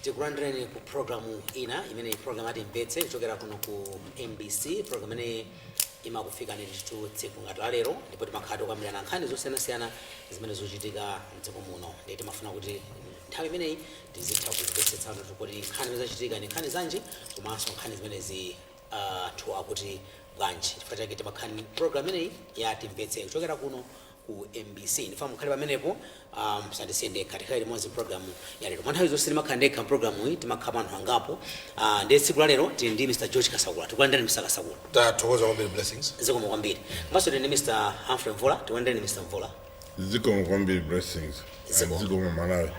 Tikulandireni ku programu ina imene program atimvetse kuchokera kuno ku MBC, program imene imakufika ndithu tsiku ngati la lero, ndipo timakhala tikukambirana nkhani zosiyanasiyana zimene zochitika mdziko muno. Ndiye timafuna kuti nthawi imeneyi tizitha kumvetsetsana kuti nkhani zimene zachitika ndi nkhani zanji, komanso nkhani zimenezi anthu akuti bwanji. Chifukwa chake timakhala ndi program imeneyi ya Timvetse kuchokera kuno ku MBC. Ndifuna mukhale pamenepo, musandisiye ndekha, tikhale limodzi programu ya lero. Mwa nthawi zonse timakhala ndekha programu iyi, timakhala anthu angapo. Ndiye tsiku la lero tili ndi Mr George Kasakula. Tikulandirani, Mr Kasakula. Tathokoza kwambiri, Blessings. Zikomo kwambiri. Komanso tili ndi Mr Humphrey Mvula. Tikulandirani, Mr Mvula. Zikomo kwambiri, Blessings. Zikomo. Zikomo, Malawi.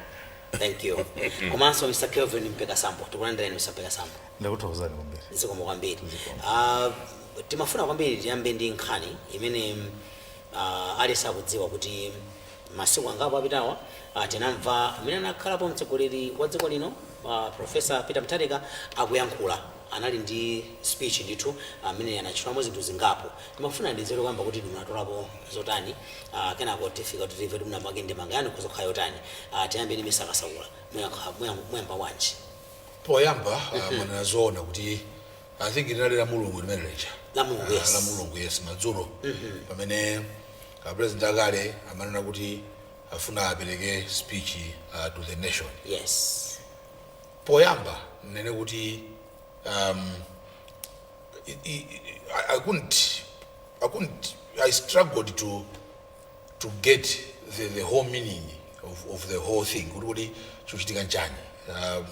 Thank you. Komanso Mr Kelvin Mpekasambo. Tikulandirani, Mr Mpekasambo. Ndakuthokozani kwambiri. Zikomo kwambiri. Timafuna kwambiri tiyambe ndi nkhani imene aliyense akudziwa kuti masiku angapo apitawa tinamva amene anakhalapo mtsogoleri wa dziko lino, Professor Peter Mutharika, akuyankhula. Anali ndi speech ndithu amene anatchulamo zinthu zingapo. Timafuna ndidziwe kuyamba kuti munatolapo zotani, kenako tifika kuti timve kuti munamake ndemanga yanu kuzokhala yotani. Tiyambe ndi Mr Kasakula. Muyamba wanji? Poyamba, mwanena zoona kuti I think linali la Mulungu limene lija. La Mulungu, yes. La Mulungu, yes, madzulo pamene president akale amanena kuti afuna apereke speech to the nation. Poyamba nene kuti I couldn't, I struggled to get the whole meaning of the whole thing, kuti chikuchitika nchani.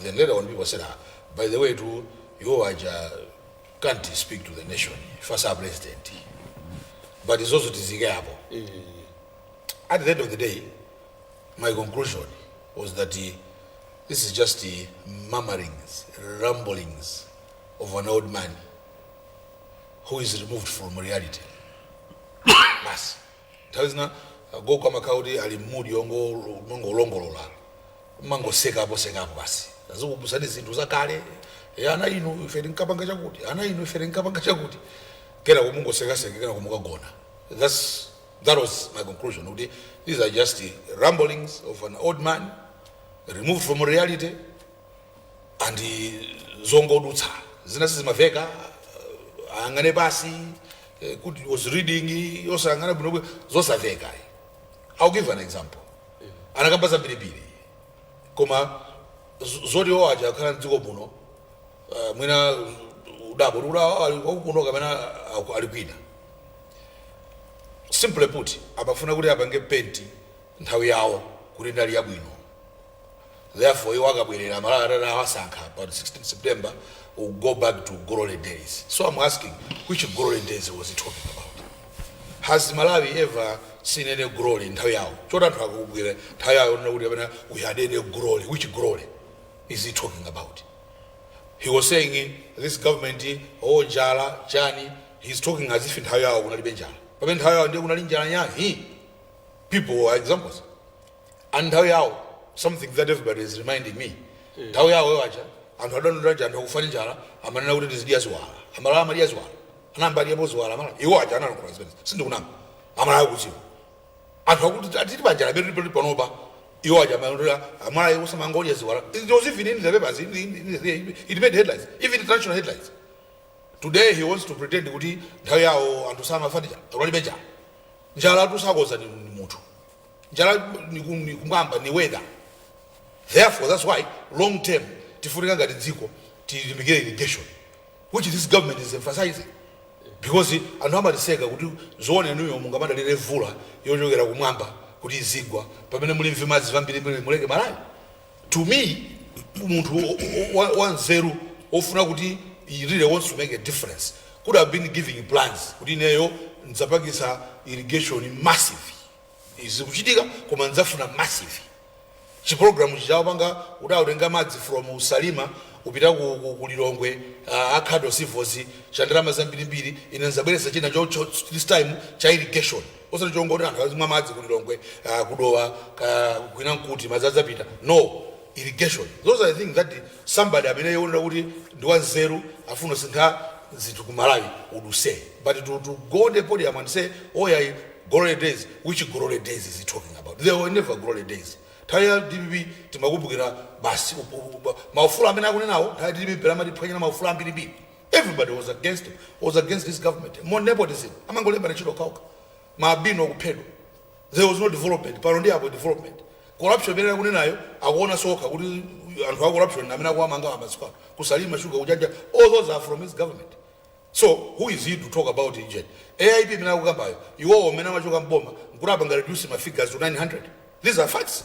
Then later on people said, "Ah, by the way, to iwo aja can't speak to the nation, first our president." But izozo tizike apo. At the end of the day, my conclusion was that this is just the murmurings, rumblings of an old man who is removed from reality. Basi, nthawi zina gogo amakhala kuti ali mmudi yongolongolola, mangosekapo sekapo basi, azikumbusani zinthu zakale. "E, ana inu, ife tinkapanga chakuti, ana inu, ife tinkapanga chakuti," kena kumungosekaseka, kena kumukagona. That was my conclusion, kuti these are just the rumblings of an old man removed from reality and zongodutsa zina sizimaveka, ayang'ane pasi, kuti was reading osayang'ana bwino, zosamveka. I'll give an example. Anakamba zambirimbiri, koma zoti iwo aja akhala mdziko muno, mwina udabo kuti ali kwakuno kapena ali kwina. Simply put, amafuna kuti apange paint nthawi yawo kuti ndali yabwino. Therefore iwo akabwerera, Malawi atati awasankha pa 16 September, will go back to glory days. So I'm asking, which glory days was he talking about? Has Malawi ever seen any glory nthawi yawo, choti anthu akubwera nthawi yawo onena kuti kapena we had any glory? Which glory is he talking about? He was saying this government, oh, njala chani. He's talking as if nthawi yawo kunalibe njala, pamene nthawi yawo ndiye kunali njala nyahi. People are examples. And nthawi yawo, something that everybody is reminding me, nthawi yawo aja anthu adanena nja anthu akufa ndi njala, amanena kuti tizidya ziwala. Amalawi amadya ziwala? Anayamba adyapo ziwala Amalawi? Iwo aja analankhula zimenezi, sindikunama, Amalawi akudziwa. Anthu akuti atiti panjala betu panopa, iwo aja amanena Amalawi osamangodya ziwala. It was even in the papers, it made headlines, even international headlines. Today he wants to pretend kuti nthawi yawo anthu samafa ndi njala, kunalibe njala. Njala tusakoza ni munthu, njala ni kumwamba, ni weather. Therefore that's why long term tifunika ngati dziko tilimbikire irrigation, which this government is emphasizing, because anthu amatiseka kuti zoona inuyo mungamadalire mvula yochokera kumwamba kuti izigwa pamene muli mvimadzi vambiri muleke Malawi? To me, munthu wanzeru ofuna kuti he really wants to make a difference could have been giving plans kuti ineyo ndzapangisa irrigation massive, izikuchitika, koma ndzafuna massive chiprogramu chichawapanga kuti autenga madzi from Salima upita ku Lilongwe, akhado civils cha ndalama zambirimbiri. Ine nzabweresa china this time cha irrigation, osati chongoti anthu azimwa madzi ku Lilongwe, kudowa kwina nkuti madzi adzapita. No irrigation. Those are the things that somebody amene yonera kuti ndi wanzeru afuna kusintha zinthu ku Malawi would say. But to go on the podium and say, "Oh yeah, glory days," which glory days is he talking about? There were never glory days. Nthawi ya DPP timakumbukira basi maufulu amene akunenawo. Nthawi ya DPP pera amatiphwanyira maufulu ambirimbiri. Everybody was against him, was against this government. More nepotism, amangolemba ntchito okhaokha, maabino kuphedwa. There was no development. Pano ndi apo development. Corruption imene akunenayo, akuona sokha kuti anthu a corruption amene akuwamanga amasiku ano, kusalima shuga kuchanja, all those are from his government. So who is he to talk about it? AIP imene akukambayo, iwowo amene amachoka mboma nkuti apanga reduce ma figures to 900. These are facts.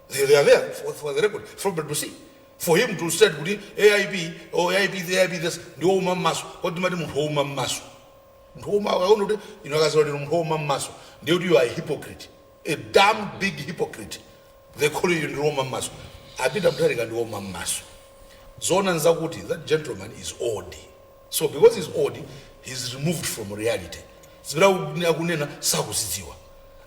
They are there for the record for everybody to see. For him to say kuti AIP or AIP, the AIP this, ndi wouma mmaso. Kodi timati munthu wouma mmaso, munthu wouma, akaona kuti ino akaziwa kuti munthu wouma mmaso, ndiye kuti you are a hypocrite, a damn big hypocrite. They call you ndi wouma mmaso. A Peter Mutharika ndi wouma mmaso. Zona nzakuti that gentleman is old. So because he's old, he's removed from reality. Zimene akunena sakuzidziwa.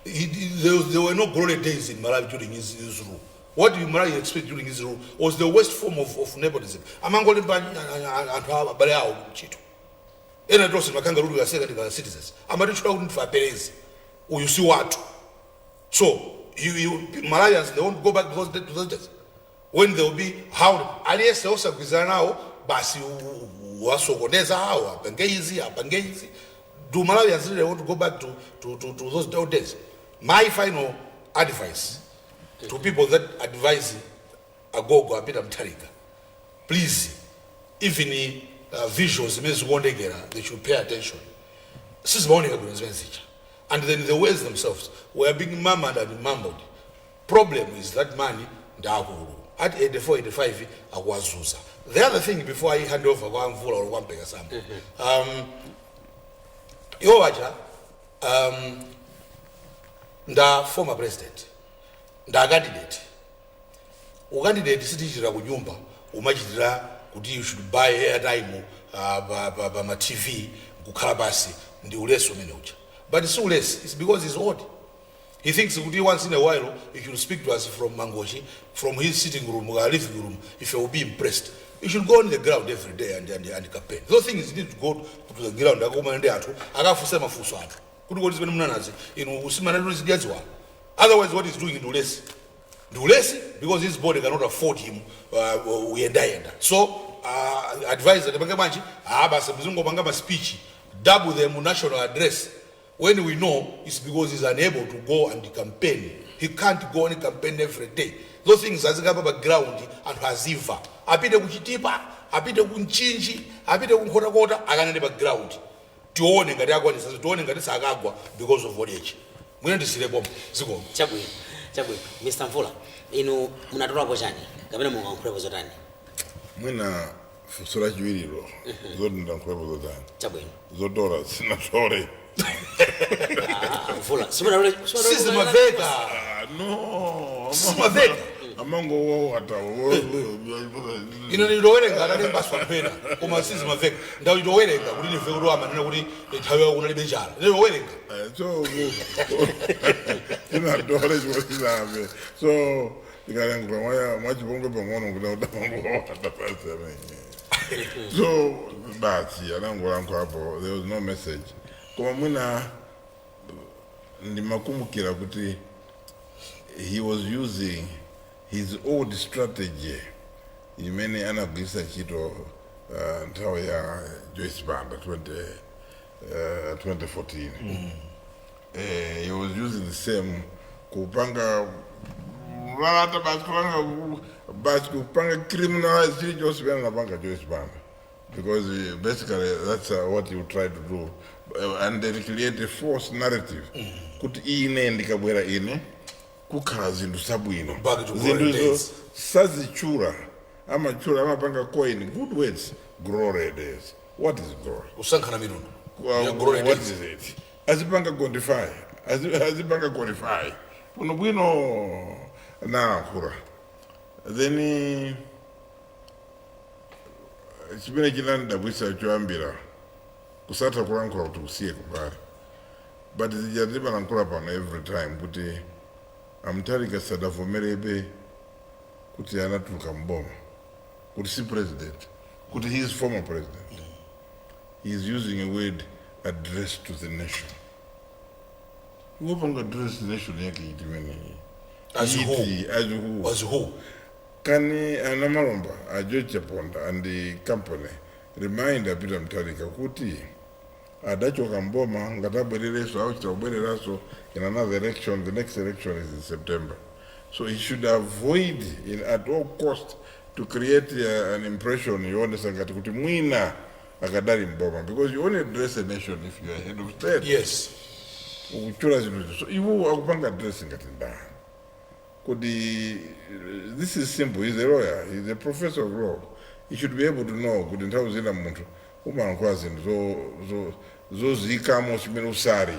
There were no glory days in Malawi during his rule. What did Malawi expect during his rule was the worst form of nepotism. Amangolemba anthu abale awo ntchito. Ena tonse makanga lulu kaseka ndika citizens amatitchula kuti ndife aperezi, uyu si wathu. So you Malawians, they won't go back to those days when they will be hounded. Aliyense osagwirizana nawo basi wasokoneza awo, apange izi, apange izi. Do Malawians really want to go back to those old days? My final advice to people that advise agogo a Peter Mutharika, please, even visuals zimene zikuonekera, they should pay attention. Sizimaoneka bwino zimene zija. And then the words themselves were being murmured and mumbled. Problem is that money ndakulu at 84, 85 akuwazuza. The other thing before I hand over kwa Mvula or kwa Mpeka Sambo, iwo wacha nda former president, nda candidate. Ucandidate sitichitira ku nyumba, umachitira kuti you should buy airtime pa ma TV kukhala basi. Ndi ulesi umene uja, but si ulesi. It's because he's old. He thinks kuti once in a while he should speak to us from Mangochi, from his sitting room or living room, if he will be impressed. He should go on the ground every day and campaign. Those things need to go to the ground, akakumana ndi anthu, akafunse mafunso anthu kuti kodi zimene munanazi inu usimanatu zidyadziwa. Otherwise what he's doing ndi ulesi, ndi ulesi, because his body cannot afford him uyendayenda. So advisor tipange bwanji? Ah, basi mzingopanga ma speech, double them national address, when we know it's because he's unable to go and campaign. He can't go and campaign every day. Those things azikapa pa ground, anthu azimva. Apite kuchitipa, apite kuMchinji, apite kuNkhotakota, akanene pa ground, tione ngati akwanisa, tione ngati sakagwa because of old age. Mwina ndisirepo, zikomo. Chabwino, chabwino. Mr Mvula, inu munatolapo chani kapena mungankhulepo zotani? Mwina funso lachiwiriro, zoti ndankhulepo zotani. Chabwino. Zotora sinatole. Ah, Mvula, simunatole? Sizimaveka. Ah, no. Sizimaveka. Amangowawata. Ine nditowerenga atalembaswa mpena, koma sizimaveka. Ndawitowerenga kuti ndimve kuti amanena kuti nthawi yawo kunalibe njala. Nditowerenga. So tinatole chimwe so ndikalankhula mwachipongwe pang'ono kuti udamangowawata pasi amene. So basi anangolankhulapo, there was no message. Koma mwina ndimakumbukira kuti he was using his old strategy imene anagwiritsa ntchito nthawi ya Joyce Banda 2014. He was using the same kupanga lalata basi, kupanga basi, kupanga criminalize chilichonse chimene anapanga Joyce Banda, because basically that's what he would try to do and they create a false narrative kuti ine ndikabwera ine kukhala zinthu zabwino. Back to glory Zinthu izo days. Sazitchula, amachula, amapanga coin good words, glory days. What is glory? Kusankhana mitundu. Well, Ya glory what days. is it? Azipanga quantify, azipanga qualify bwino bwino nalankhula. Then chimene chinandidabwitsa choyambira kusatha kulankhula kuti kusiye kupali, but zija timalankhula pano every time kuti a Mutharika sadavomerebe kuti anatuluka mboma, kuti si president, kuti he is former president. He is using a word "address to the nation". Iwopanga address the nation yake iti imeneyi? As who? Iti, as who? As who? Can Anamalomba, a George Chaponda and the company remind a Peter Mutharika kuti adachoka mboma ngatabwerereso auchita kubwereraso in another election? The next election is in September, so he should avoid at all cost to create an impression yoonesa ngati kuti mwina akadali mboma, because you only address a nation if you are head of state. Ukuchula zinthu, so iwo akupanga address ngati ndani? Kuti this is simple. He's a lawyer, he's a professor of law. He should be able to know kuti nthawi zina munthu umalankhula zinthu zoziyikamo chimene usali.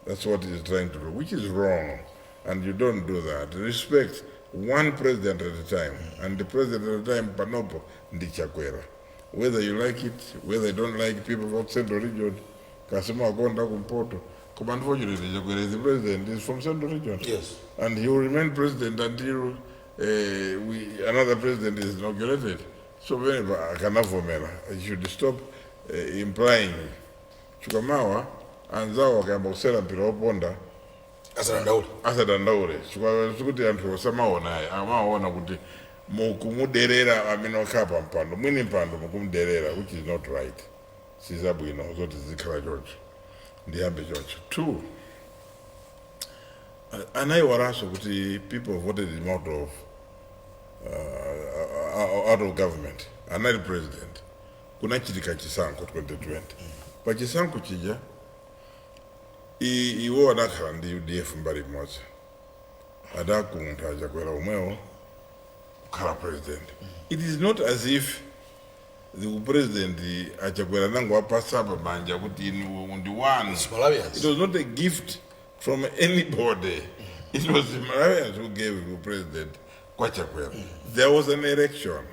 That's what he's trying to do, which is wrong, and you don't do that. Respect one president at a time, and the president at a time panopo ndi Chakwera, whether you like it, whether you don't like. People from Central Region kasema akonda kumpoto, koma unfortunately Chakwera is the president, is from Central Region and he will remain president until another president is inaugurated. So whenever akanavomera, he should stop implying chukamawa anzawo akayamba kusera mpira woponda. Asadandaule. Asadandaule, chifukwa sikuti anthu osamaona ayi, amaona kuti mukumuderera amene okhala pa mpando, mwini mpando mukumuderera, which is not right. Sizabwino zoti zikhala choncho. Ndiyambe choncho. Two, anayiwalanso kuti people voted him out of government. Anali president, kunachitika chisankho 2020. Pa chisankho chija iwo adakhala ndi UDF mbali imodzi, adakuntha Chakwera omwewo kukhala president. It is not as if the president aChakwera nango apasa pamanja kuti inu ndi wanu. Malawians. It was not a gift from anybody. It was the Malawians who gave the president kwa Chakwera. There was an election.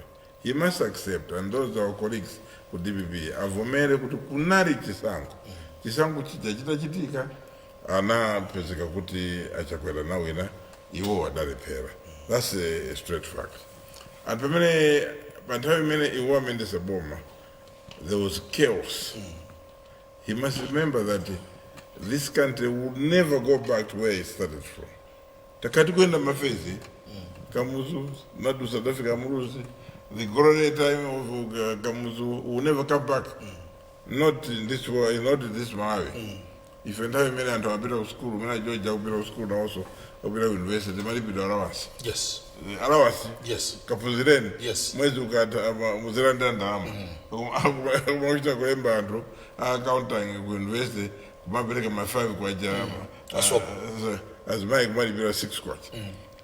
He must accept, and those our colleagues ku DPP avomere kuti kunali chisankho. Chisankho chija chitachitika, anapezeka kuti aChakwera nawina, iwo adalephera. That's a straight fact. And pamene pa nthawi imene iwo amendesa boma, there was chaos. He must remember that this country would never go back to where it started from. Takati kwenda mafezi Kamuzu, nadu South Africa Muluzi, the glory time of Kamuzu will never come back. Not in this world, not in this Malawi. Ife nthawi imene anthu amapita ku school, umene aJoja kupita ku school nawonso kupita ku university, malipidwa allowance. Allowance. Kaphunzireni. Mwezi ukatha muzilandira ndalama. Kumakuchita kulemba anthu accounting ku university kumapereka ma 5 kwacha. Asoko. Azimayi kumalipira 6 kwacha,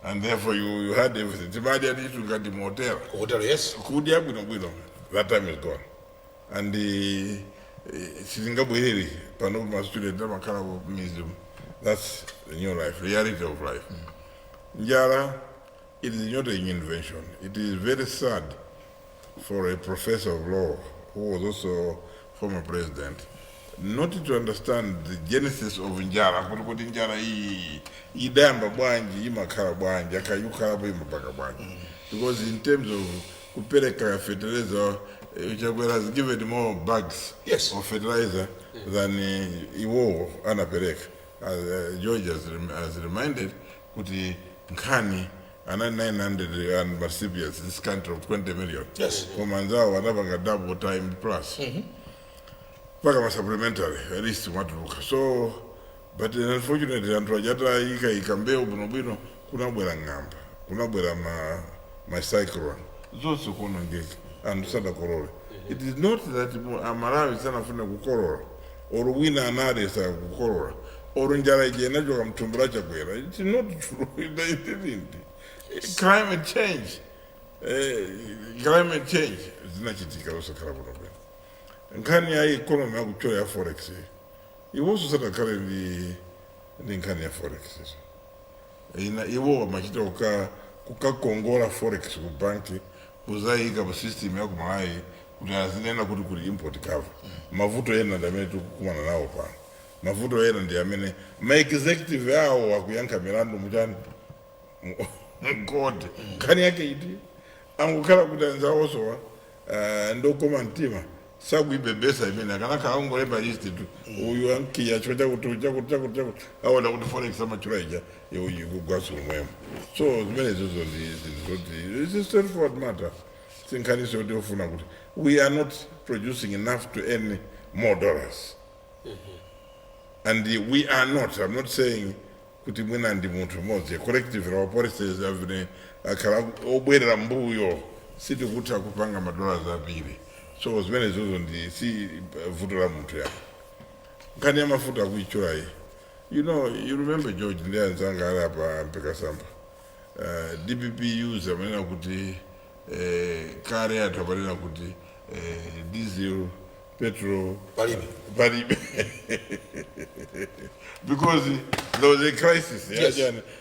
and therefore you had everything. Timadya titu ngati motera. Kuhotelo, yes. Kudya bwinobwino. That time is gone, and sitingabwerere pano. Ma student amakhala ku museum. That's the new life, reality of life. Njala, it is not a new invention. It is very sad for a professor of law who was also former president not to understand the genesis of njala, kuti njala iyi idayamba bwanji, imakhala bwanji, akayukhalapo imapaka bwanji, because in terms of kupereka fertilizer, Chakwera has given more bags of fertilizer than iwo anapereka. As George has reminded kuti nkhani ana 900 and recipients, this country of 20 million, koma anzawo anapanga double time plus mpaka ma supplementary at least mwatuluka. So but unfortunately anthu achata ika mbewu bwinobwino, kunabwera ng'amba, kunabwera ma cyclone, zonse kuonongeka, anthu sadakolole. It is not that Amalawi sanafune kukolola or wina analesa kukolola or njala ije inachoka mthumbu la Chakwera. It's not true. It didn't. Climate change, climate change zinachitika zosakhala bwinobwino. Nkhani ya economy yakuchola ya forex, iwonso sadakhale ndi nkhani ya forex ina. Iwo amachita kukakongola forex ku banki, kuzayika pa system ya kumalawi kuti azinena kuti kuli import cover. Mavuto ena ndi amene tikukumana nawo pano. Mavuto ena ndi amene ma executive awo akuyankha milandu muchani, mkoti. Nkhani yake iti angukhala kuti anzawosowa ndokoma mtima. Sakuibebesa imene akanakhala ungolemba list tu, uyu ankiya chifo chakuti, chakuti, chakuti, chakuti, aona kuti forex amachula ija ikugwaso omwemo. So zimene zozo ndi zinthu zoti it's a straightforward matter. Sinkhaniso yoti ofuna kuti we are not producing enough to earn more dollars, and we are not, I'm not saying kuti mwina ndi munthu mmodzi, collective, our policies have been akhala obwerera mbuyo, sitikutha kupanga madollars ambiri. So zimene zozo ndi si vuto la munthu yako. Nkhani ya mafuta akuichulayi, you remember, George, ndi anzanga ali apa mpekasamba, DPP user amanena kuti kale anthu amanena kuti diesel, petrol Palibe. Palibe, because there was a crisis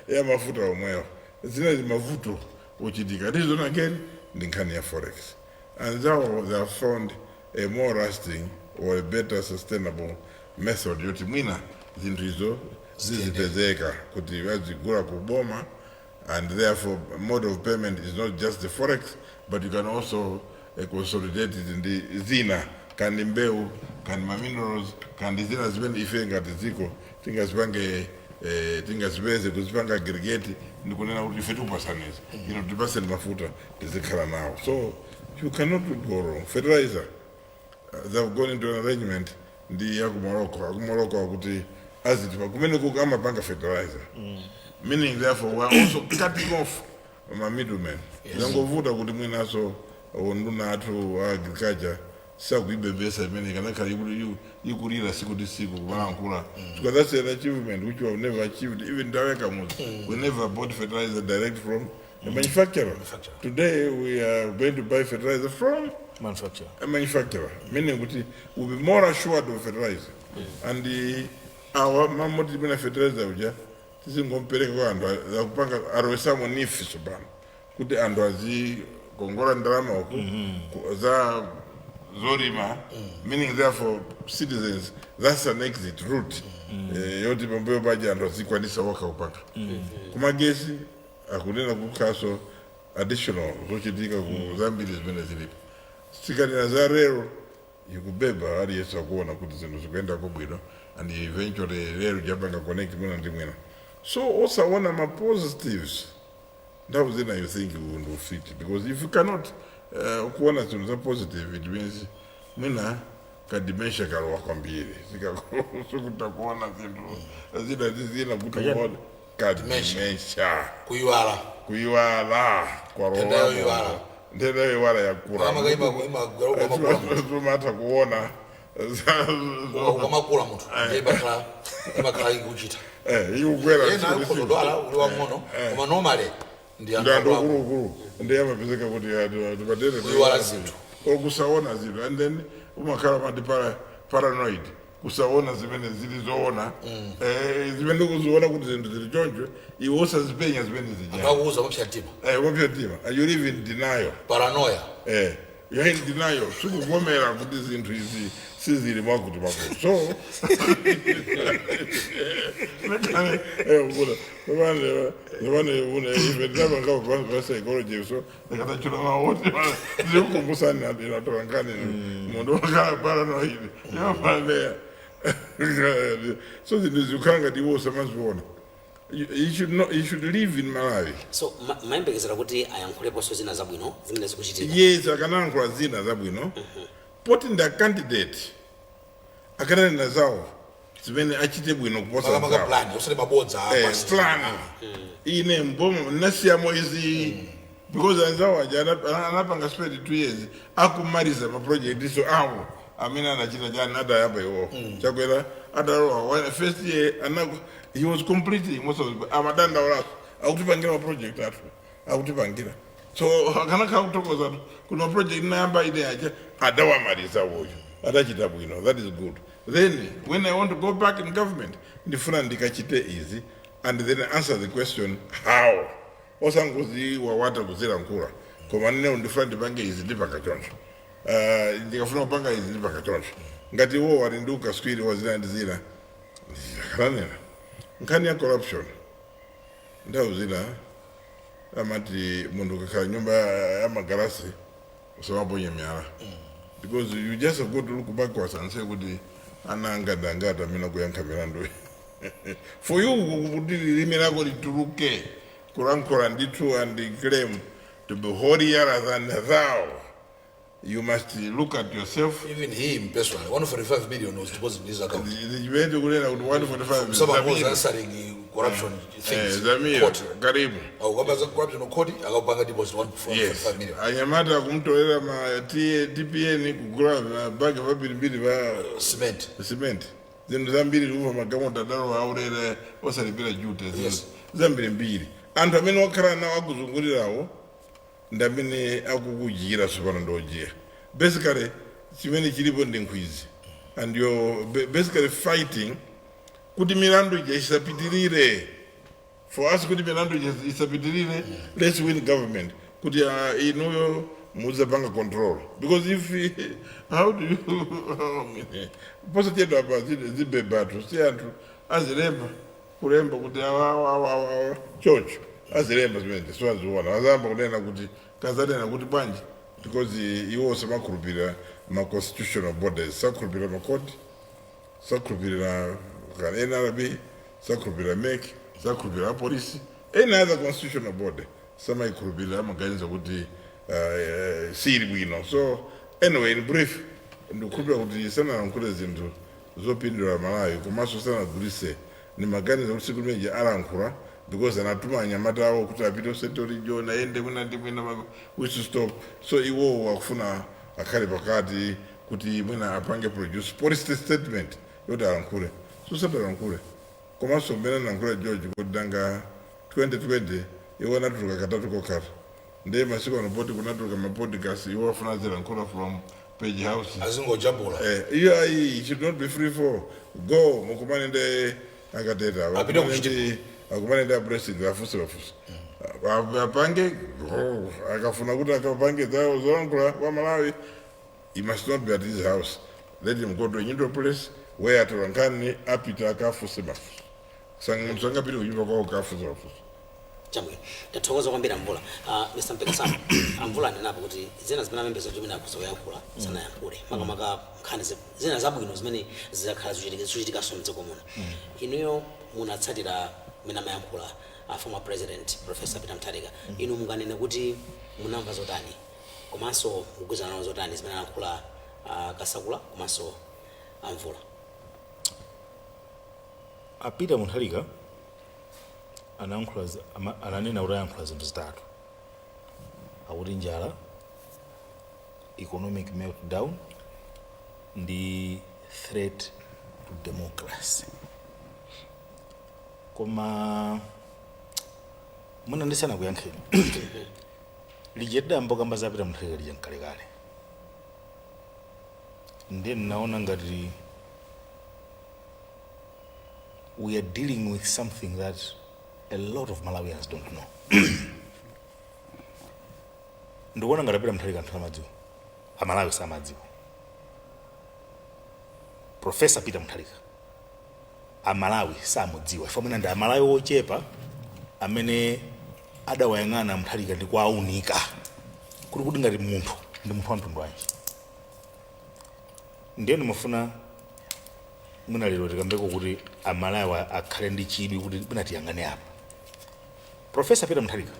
ya mafuta omwewo. Zina mavuto ochitika reason again ndi nkhani ya forex. Anzawo, they have found a more lasting or a better sustainable method yoti mwina zinthu izo zizipezeka kuti vazigula kuboma, and therefore mode of payment is not just the forex, but you can also consolidate it ndi zina, kandi mbewu, kandi maminerals, kandi zina zimene ife ngati dziko tingazipange, tingazipeze kuzipanga aggregate ndikunena kuti ife tikupasaniza ino, tipaseni mafuta tizikhala nawo. So you cannot go wrong. Fertilizer, they've gone into an arrangement ndi aku Morocco. Aku Morocco akuti azitipa kumene kuko amapanga fertilizer, meaning therefore we are also cutting off ma middlemen. Zangovuta kuti mwinaso nduna athu wa agriculture sakuibebesa imene ikanakhala ikulira siku ndi siku kumalankhula, because that's an achievement which we have never achieved. Even nthawi Kamuzu, we never bought fertilizer direct from a manufacturer. Manufacturer. Today we are going to buy fertilizer from manufacturer. A manufacturer, meaning kuti we'll be more assured of fertilizer. And the our mamoti mena fertilizer uja tizingompereka kwa anthu akupanga arowesamo NEEF tsopano kuti anthu azikongola ndalama uku za zolima, meaning therefore citizens, that's an exit route yoti pambuyo paja anthu azikwanisa wokha kupanga. Kumagesi akunena kukhaso additional zochitika ku zambiri zimene zilipo. Tikanena za rail ikubeba, aliyense akuona kuti zinthu zikuyenda bwino, and eventually rail japanga connect mwina ndi mwina. So osaona ma positives nthawi zina, you think you fit, because if you cannot kuona zinthu za positive, it means mwina ka dementia kalowa kwambiri, sikutakuona zinthu zina ndi zina kuti Kachani? uone ka dementia. Kuyiwala. Kuyiwala. Nthenda yoyiwala. Nthenda yoyiwala yakula. Ukamakula munthu. Tumatha kuona. Ukamakula munthu ndiye imakhala ikuchita. Ikukwera. Ena akhoza kudwala uli wang'ono, koma normally ndi ndi anthu anthu akuluakulu ndi amapezeka kuti tipatere. Kuyiwala zinthu. Okusaona zinthu, and then umakhala mati paranoid, kusaona zimene zili zoona, zimene ukuziona kuti zinthu zili choncho, iwe usazipenya zimene anthu zija. Akuuza mapsa mtima. Wapsa mtima. You live in denial. Paranoia. You're in denial, sikuvomera kuti zinthu izi sizili mwakuti mwakuti. So ife ndinapanga pa psychology, so ndikatachula mawoti zikukumbusani inatola munthu wakhala paranoid, yaparanoia. So zinthu zikukhala ngati iwo usamaziona. You should not, you should live in Malawi. So mayembekezera kuti ayankhuleponso zina zabwino zimene zikuchitika? Yes, akanayankhula zina zabwino poti nda candidate akananena zawo zimene achite bwino kuposa makamaka zawo. Plan, usati mabodza. Basi. Plan ine mbomo nasiyamo izi, because anzawo aja anapanga spend 2 years akumaliza maproject iso awo amene anachita chani adayamba iwo. Chakwera adalowa first year he was completing most of amadandaulaso akutipangira maproject athu akutipangira. So akanakhala kutokoza kuti maproject inayamba ine aja adawamaliza uyu, adachita bwino, that is good. Then when I want to go back in government, ndifuna ndikachite izi, and then answer the question how, osangoziwawata kuzilankhula, koma nene ndifuna ndipange izi, ndipanga choncho. Ndikafuna kupanga izi, ndipanga choncho. Ngati iwo wali ndi ukaswiri wa zina ndi zina, akananena. Nkhani ya corruption, nthawi zina amati munthu ukakhala nyumba ya magalasi usamaponye miyala. Because you just have got to look backwards and say kuti ana angati angati amene akuyankha milandu. For you kuti lilime lako lituluke kulankhula ndithu and claim to be holier than thou, you must look at yourself. Even him personally, 145 million was deposited in his account. Chimene tikunena kuti 145 Someone was Zamir. answering corruption things. Zamir, Court. karibu. Akukamba za corruption on court, akapanga deposit 145 million. Anyamata akumtolera ma TPN kugula mabagi vambirimbiri va Cement. Cement, zinthu zambiri tikuva magamota adalo aulere osalipira duty. Yes. Zambirimbiri anthu amene wakhala nawo akuzungulirawo ndi amene akukujira tsopano ndojiya. Basically chimene chilipo ndi nkhwizi and you're basically fighting kuti milandu ija isapitirire. For us kuti milandu ija isapitirire, let's win government kuti inuyo muzapanga control, because if how do you posachedwa apa zibebatu si anthu azilemba kulemba kuti awa awa awa awa awa chocho azilemba zimene so aziona azamba kunena kuti kazanena kuti bwanji, because iwo samakhulupirira ma constitutional bodies, sakhulupirira makoti, sakhulupirira ka NRB, sakhulupirira MEC, sakhulupirira apolisi, any other constitutional body samayikhulupirira, amaganiza kuti sili bwino. So anyway, in brief, ndikukhulupirira kuti sanalankhule zinthu zopindula Malawi, komanso sanagulise. Nimaganiza kuti siku limeneji alankhula because anatuma anyamata awo kuti apite Central Region, ayende mwina ndi mwina whistle stop. So iwowo akufuna akhale pakati kuti mwina apange produce policy statement yoti alankhule. So sadalankhule. Komanso mmene analankhula George kuti danga 2020 iwo anatuluka katatu kokata, ndiye masiku ano poti kunatuluka ma podcast, iwo afuna azilankhula from Page House. Azingojambula. Iyo ayi, it should not be free for go mukumane ndi akateta. Apite Akumane ndi apresident, afuse bafusa. Apange oh, akafuna kuti akapange zawo zolankhula kwa Malawi, he must not be at his house. Let him go to a neutral place where atolankhani apita akafuse mafuso. Sangapite kunyumba kwawo kafuse mafuso. Chabwino, tathokoza kwambiri Amvula. Mr Mpekasano, Amvula anenapo kuti zina zimene amembeza kuti akhoza kuyankhula sanayankhule, makamaka nkhani zina zabwino zimene zizakhala zochitikanso mdziko muno. Inuyo munatsatira mmene amayankhula a former president Professor Peter Mutharika. Inu munganene kuti munamva zotani, komanso mugwirizana nawo zotani zimene anayankhula Kasakula komanso Amvula? A Peter Mutharika anayankhula ananena kuti ayankhula zinthu zitatu, akuti njala, economic meltdown ndi threat to democracy. Koma mwina ndisanakuyankheni, lije tidayamba kamba za Peter Mutharika lija mkalekale, ndiye ndinaona ngati we are dealing with something that a lot of Malawians don't know. Ndikuona ngati Peter Mutharika anthu amadziwa, Amalawi samadziwa. Professor Peter Mutharika Amalawi samudziwa. Ifo mwina ndi Amalawi ochepa amene adawayang'ana Mutharika ndi kuwaunika kuti ngati munthu ndi munthu wa mtundu wanji. Ndiye ndimafuna mwina lero tikambeko kuti Amalawi akhale ndi chidwi kuti mwina tiyang'ane apa. Professor Peter Mutharika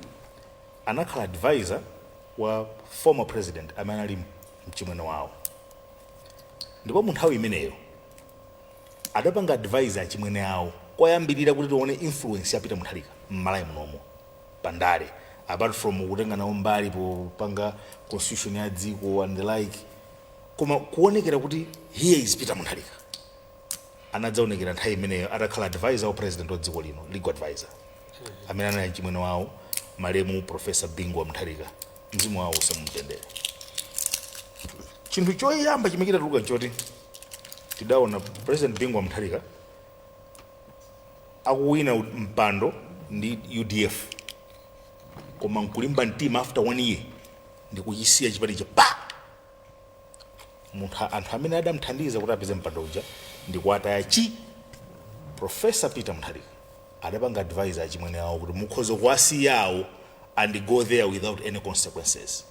anakhala advisor wa former president amene ali mchimwene wawo, ndipo mu nthawi imeneyo adapanga advisor achimwene awo koyambirira kuti tione influence ya Peter Mutharika m'Malawi munomo pandale, apart from kutenga nawo mbali popanga constitution ya dziko and the like. Koma kuonekera kuti here is Peter Mutharika anadzaonekera nthawi imeneyo atakhala advisor wa president wa dziko lino, legal advisor, amene anali mchimwene wawo, malemu Professor Bingu wa Mutharika, mzimu wawo usamumtendere. Chinthu choyamba chimene chidatuluka nchoti tidaona President Bingu wa Mutharika akuwina mpando ndi UDF, koma nkulimba mtima after one year ndikuchisiya chipanicho pa munthu anthu amene adamthandiza kuti apeze mpando uja ndikuataya chi. Professor Peter Mutharika adapanga advisor achimwene awo kuti mukhoza kuwasiyawo and go there without any consequences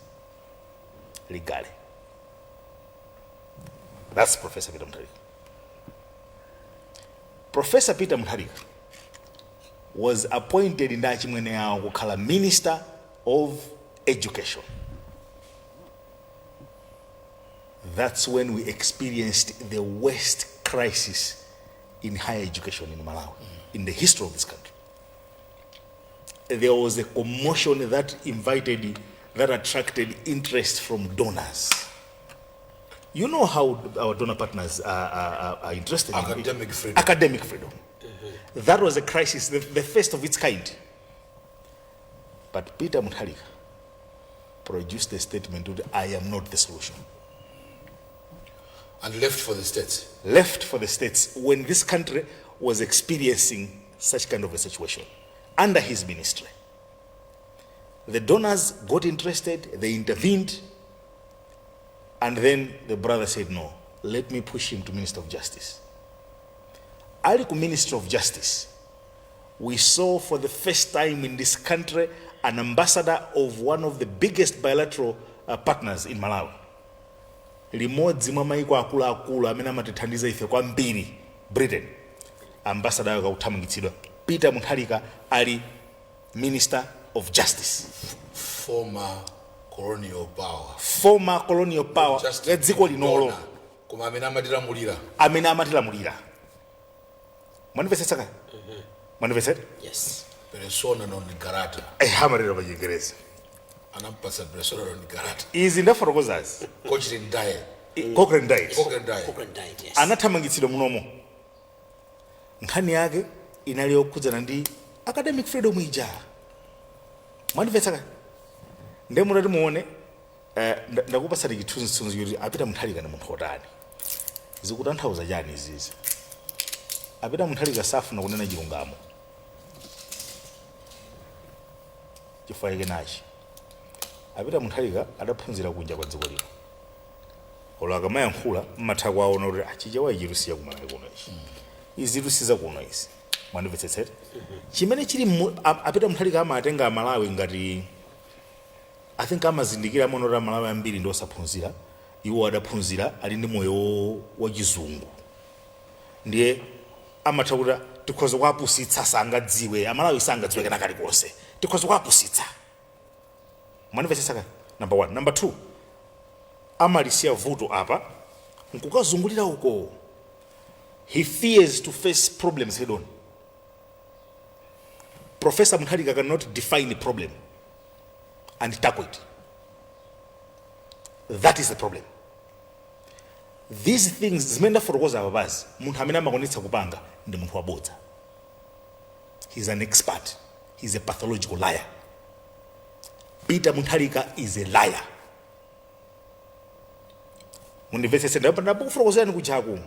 legally. That's Professor Peter Mutharika. Professor Peter Mutharika was appointed ndi achimwene awo kukhala Minister of Education. That's when we experienced the worst crisis in higher education in Malawi, in the history of this country. There was a commotion that invited, that attracted interest from donors. You know how our donor partners are interested in Academic freedom. Academic freedom. That was a crisis, the first of its kind. But Peter Mutharika produced a statement that "I am not the solution." And left for the States. Left for the States when this country was experiencing such kind of a situation under his ministry. The donors got interested, they intervened, and then the brother said, "No, let me push him to Minister of Justice." Ali ku Minister of Justice, we saw for the first time in this country an ambassador of one of the biggest bilateral partners in Malawi, limodzi mwa maiko akuluakulu amene amatithandiza ife kwambiri, Britain, ambassador ayo kakuthamangitsidwa Peter Mutharika ali Minister of Justice. Former colonial power. Former colonial power Just ya dziko linolo. Donor, koma amene amatilamulira. Amene amatilamulira. Mwandimvetsetsa kaya? Mwandimvetsetsa? Yes. Persona non grata. Eh, amatero pa Chingerezi. Anampasa persona non grata. Izi ndafotokozazi. Cochrane Diet. Cochrane Diet. Cochrane Diet. Cochrane Diet, yes. Anathamangitsidwa munomo. Nkhani yake inali yokhudzana ndi academic freedom ija. Mwandimvetsa kaya? Ndiye mutati muone, ndakupasani chithunzithunzi kuti a Peter Mutharika ndi munthu wotani. Zikutanthauza chani izizi? A Peter Mutharika safuna kunena chilungamo. Chifukwa chake nachi, a Peter Mutharika adaphunzira kunja kwa dziko lino. Olo akamayankhula mmatha kuwaona kuti achichewa ichi siya kumalawi kuno, ichi izitu siza kuno izi. Mwandimvetsetsera? Chimene chili a Peter Mutharika amatenga Amalawi ngati, I think amazindikira, amaona kuti Amalawi ambiri ndi osaphunzira, iwo adaphunzira, ali ndi moyo wachizungu, ndiye amatha kuti tikhoza kuwapusitsa, sangadziwe Amalawi, sangadziwe kena kalikonse, tikhoza kuwapusitsa. Mwandimvetsetsa kaya? Number one. Number two, amalisiya vuto apa nkukazungulira uko. He fears to face problems head on. Professor Mutharika cannot define a problem and tackle it. That is the problem. These things zimene ndafotokoza apa pazi, munthu amene amakonetsa kupanga ndi munthu wabodza. He's an expert. He's a pathological liar. Peter Mutharika is a liar. Mundimvetsetse, ndakufotokozerani kujaku.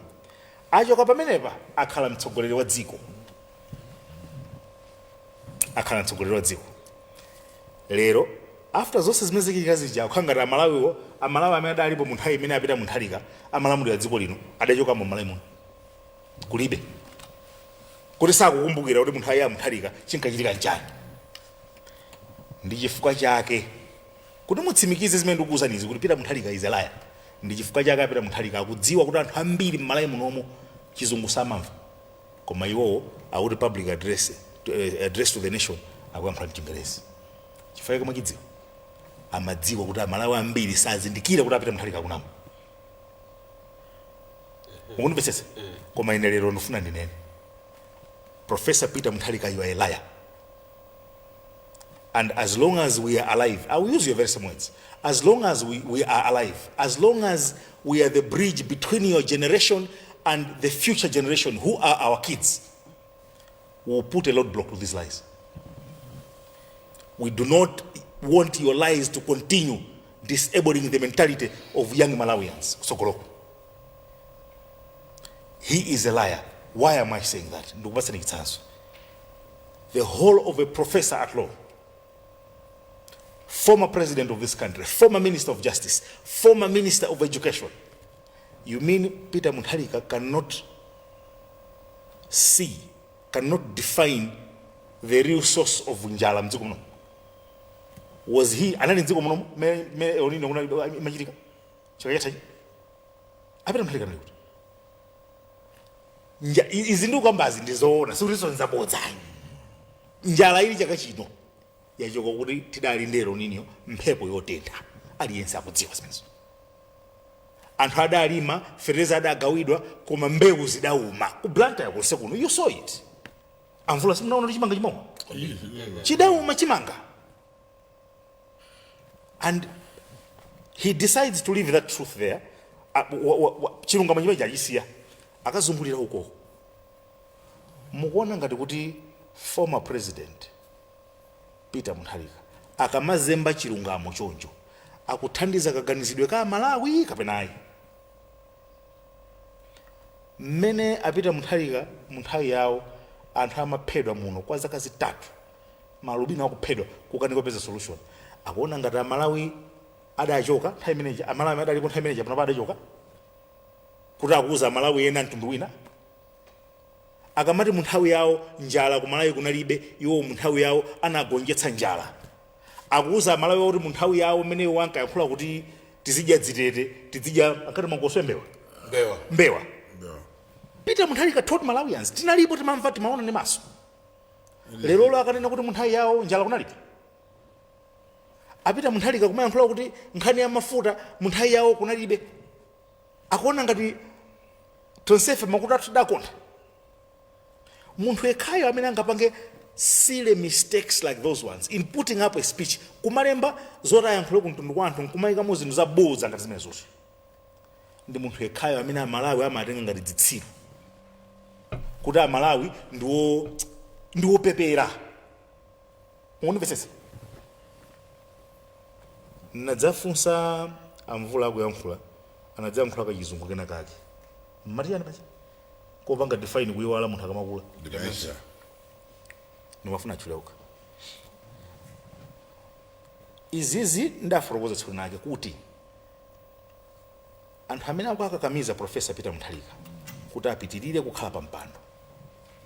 Achoka pamenepa, akhala mtsogoleri wa dziko. Akhala mtsogoleri wa dziko lero, after zonse zimene zichitika zija, akukhala ngati Amalawiwo, Amalawi amene adalipo mu nthawi imene a Peter Mutharika amalamulira dziko lino adachokamo m'Malawi muno, kulibe, kuti sakukumbukira kuti munthu ayi Mutharika chinkachitika nchani. Ndi chifukwa chake kuti mutsimikize zimene ndikuwuzanizi kuti Peter Mutharika is a liar, ndi chifukwa chake a Peter Mutharika akudziwa kuti anthu ambiri m'Malawi munomo Chizungu samamva, koma iwowo akuti public address, address to the nation akuyankhula mchingerezi. Chifukwa chake mwachidziwa, amadziwa kuti Amalawi ambiri sazindikira kuti a Peter Mutharika akunama. Mukundimvetsetsa? Koma ine lero ndifuna ndinene, Professor Peter Mutharika, you are a liar. And as long as we are alive, I will use your very same words, as long as we are alive, as long as we are the bridge between your generation and the future generation who are our kids, we will put a roadblock to these lies. We do not want your lies to continue disabling the mentality of young Malawians. Sokoloko. He is a liar. Why am I saying that? Ndikupasani chitsanzo. The whole of a professor at law, former president of this country, former Minister of Justice, former Minister of Education. You mean Peter Mutharika cannot see, cannot define the real source of njala mdziko muno? Was he, anali mdziko muno me onino kuna imachitika chaka chathachi? Apita Mutharika anali kuti? Izi ndikukambazi ndizoona, sikutinso nzabodza. Njala ili chaka chino yachoka kuti tidali ndi El Nino, mphepo yotentha. Aliyense akudziwa zimenezo. Anthu adalima, fetereza adagawidwa, koma mbewu zidauma. Ku Blantyre konse kuno, you saw it. Amvula, simunaona kuti chimanga chimoma chidauma chimanga? And he decides to leave that truth there. Chilungamo chimene chachisiya akazungulira uko. Mukuona ngati kuti former President Peter Mutharika akamazemba chilungamo choncho akuthandiza kaganizidwe ka Malawi kapena ayi? Mmene apita Mutharika, mu nthawi yawo anthu amaphedwa muno kwa zaka 3, malubino akuphedwa, kukanika kupeza solution. Akuona ngati Amalawi adachoka nthawi imeneyi? Amalawi adalipo nthawi imeneyi? Panopa adachoka kuti akuuza Amalawi ena mtundu wina? Akamati mu nthawi yawo njala kumalawi kunalibe, iwo mu nthawi yawo anagonjetsa njala, akuuza Amalawi kuti mu nthawi yawo mmene iwo ankayankhula kuti tizidya dzitete, tizidya, ankati makoswe, mbewa. Mbewa. Mbewa. Peter Mutharika taught Malawians. Tinalipo, timamva, timaona ndi maso. Lerolo akanena kuti mu nthawi yawo njala kunalibe, apita Mutharika kumayankhula kuti nkhani ya mafuta mu nthawi yawo kunalibe, akuona ngati tonsefe makutu athu dakonda? Munthu yekhayo amene angapange silly mistakes like those ones in putting up a speech, kumalemba zoti ayankhule ku mtundu wa anthu, nkumayikamo zinthu zabodza ngati zimenezozo, ndi munthu yekhayo amene Amalawi amatenga ngati dzitsiru, kuti Amalawi ndiwopepera. Mukundimvetsetsa? Nadzafunsa Amvula akuyankhula, anadzayankhula kachizungu kena kake, mmatiyani pacha kopanga define kuyiwala munthu akamakula? Dementia. Ndimafuna atchuleuka. Izizi ndafotokoza tsiku linake kuti anthu amene akukakamiza Professor Peter Mutharika kuti apitirire kukhala pa mpando,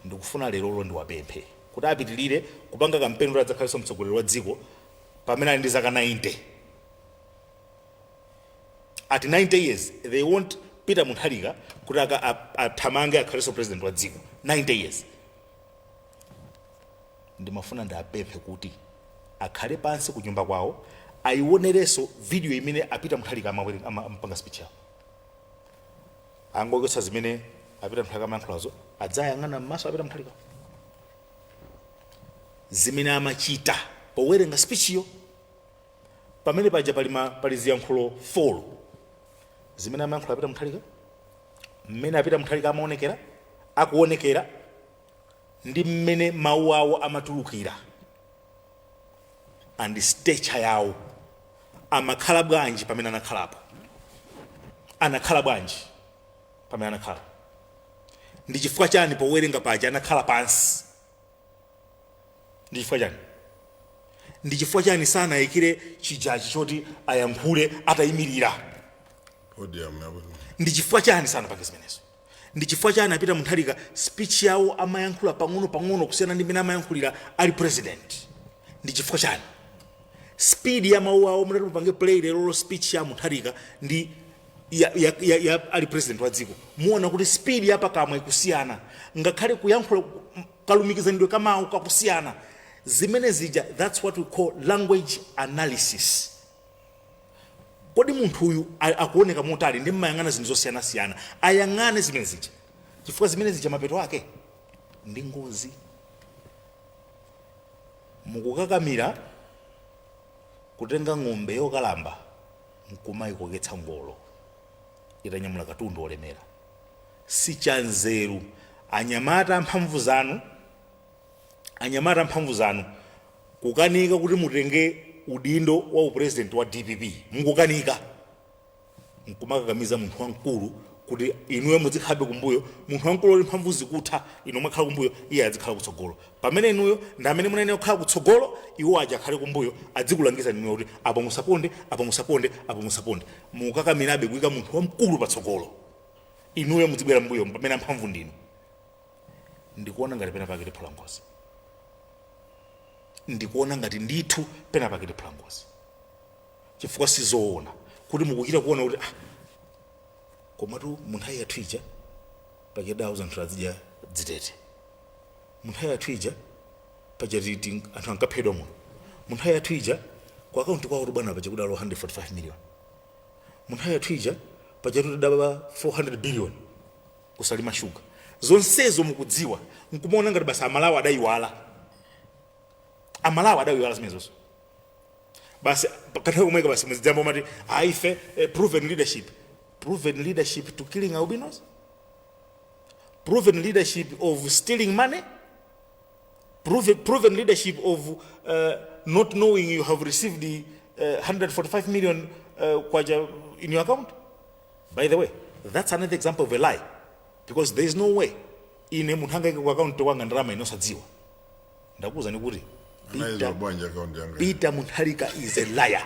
ndikufuna lerolo ndiwapemphe kuti apitirire kupanga kampeni kuti adzakhalenso mtsogoleri wa dziko pamene ali ndi zaka 90. At 90 years, they want Peter Mutharika kuti athamange akhalenso president wa dziko 90 years. Ndimafuna ndiapemphe kuti akhale pansi ku nyumba kwawo, ayionerenso video imene apita Mutharika amapanga speech yawo. Angoketsa zimene apita Mutharika amayankhulazo, adzayang'ana m'maso apita Mutharika, zimene amachita powerenga speech yo. Pamene paja pali ziyankhulo 4 zimene amayankhula apita Mutharika, mmene apita Mutharika amaonekera, akuonekera, ndi mmene mawu awo amatulukira, and stature yawo, amakhala bwanji pamene anakhalapo, anakhala bwanji pamene anakhala, ndi chifukwa chani powerenga paja anakhala pansi, ndi chifukwa chani, ndi chifukwa chani sanayikire chijachi choti ayankhule atayimirira? Podium yabo. Ndi chifukwa chani sanapange zimenezo? Ndi chifukwa chani apita Mutharika speech yawo amayankhula pang'ono pang'ono kusiyana ndi mmene amayankhulira ali president? Ndi chifukwa chani speed ya mawu awo, mutati mupange play lerolo speech ya Mutharika ndi ya ali president wa dziko, muona kuti speed ya pakamwa ikusiyana, ngakhale kuyankhula, kalumikizanidwe ka mawu kakusiyana. Zimene zija, that's what we call language analysis. Kodi munthu uyu akuoneka motali? Ndi mmayang'ana zinthu zosiyanasiyana. Ayang'ane zimene zija, chifukwa zimene zija mapeto ake ndi ngozi. Mukukakamira kutenga ng'ombe yokalamba nkumayikoketsa ngolo itanyamula katundu olemera, si chanzeru. Anyamata amphamvu zanu, anyamata amphamvu zanu, kukanika kuti mutenge udindo wa upresident wa DPP, mukukanika, nkumakakamiza munthu wamkulu kuti inuyo muzikhalabe kumbuyo. Munthu wamkulu uli mphamvu zikutha, inu mwakhala kumbuyo, iye azikhala kutsogolo, pamene inuyo ndi amene munayenera kukhala kutsogolo, iwo aja akhale kumbuyo, azikulangiza inuyo kuti apo musaponde, apo musaponde, apo musaponde. Mukukakamirabe kuyika munthu wamkulu patsogolo, inuyo muzibwera mbuyo, pamene amphamvu ndinu. Ndikuona ngati pena pake tiphula ngozi. Ndikuona ngati ndithu pena pake tiphula ngozi, chifukwa sizoona kuti mukuchita kuona kuti ah, Komatu munthawi yathu ija pachadauza anthu azidya dzitete, munthawi yathu ija pachati anthu ankaphedwa muno, munthawi yathu ija ku akaunti kwawo bwana paja kudalo 145 million, munthawi yathu ija pachatu tidaba 400 billion kusalima shuga. Zonsezo mukudziwa, nkumaona ngati basi Amalawi adayiwala. Amalawi adayiwala zimenezozo basi kanthawi komweka basi muzidzamba mati aife proven leadership, proven leadership to killing albinos, proven leadership of stealing money, proven leadership of not knowing you have received the 145 million kwacha in your account. By the way, that's another example of a lie, because there is no way ine munthu angaike ku account kwanga ndalama inosadziwa. Ndakuwuzani kuti Anaiza Peter, bwanja account yanga. Peter Mutharika is a liar.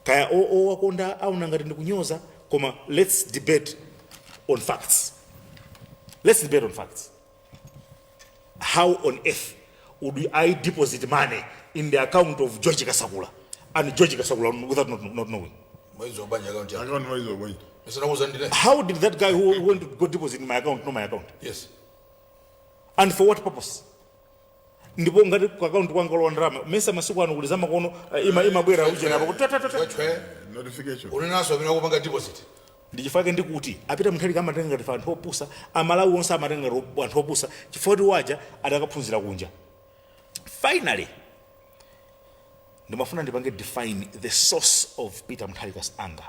Kaya owakonda auna ngati ndikunyoza, koma let's debate on facts. Let's debate on facts. How on earth would I deposit money in the account of George Kasakula and George Kasakula without not knowing? Mwezi wabanja account yako. Account mwaizo bwanja. Msanakuza ndine. How did that guy who went to go deposit in my account know my account? Yes. And for what purpose? Ndipo ngati ku account kwanga lowa ndalama, mesa masiku ano kuli zamakono, imabwera uje apo kuti ta, ta, ta, ta. Chwe. Notification. Unenaso amene akupanga deposit. Ndichifukwa ndikuti apita Mutharika amatenga ngati anthu opusa, Amalawi onse amatenga ngati anthu opusa, chifukwa kuti waja adakaphunzira kunja. Finally, ndimafuna ndipange define the source of Peter Mutharika's anger.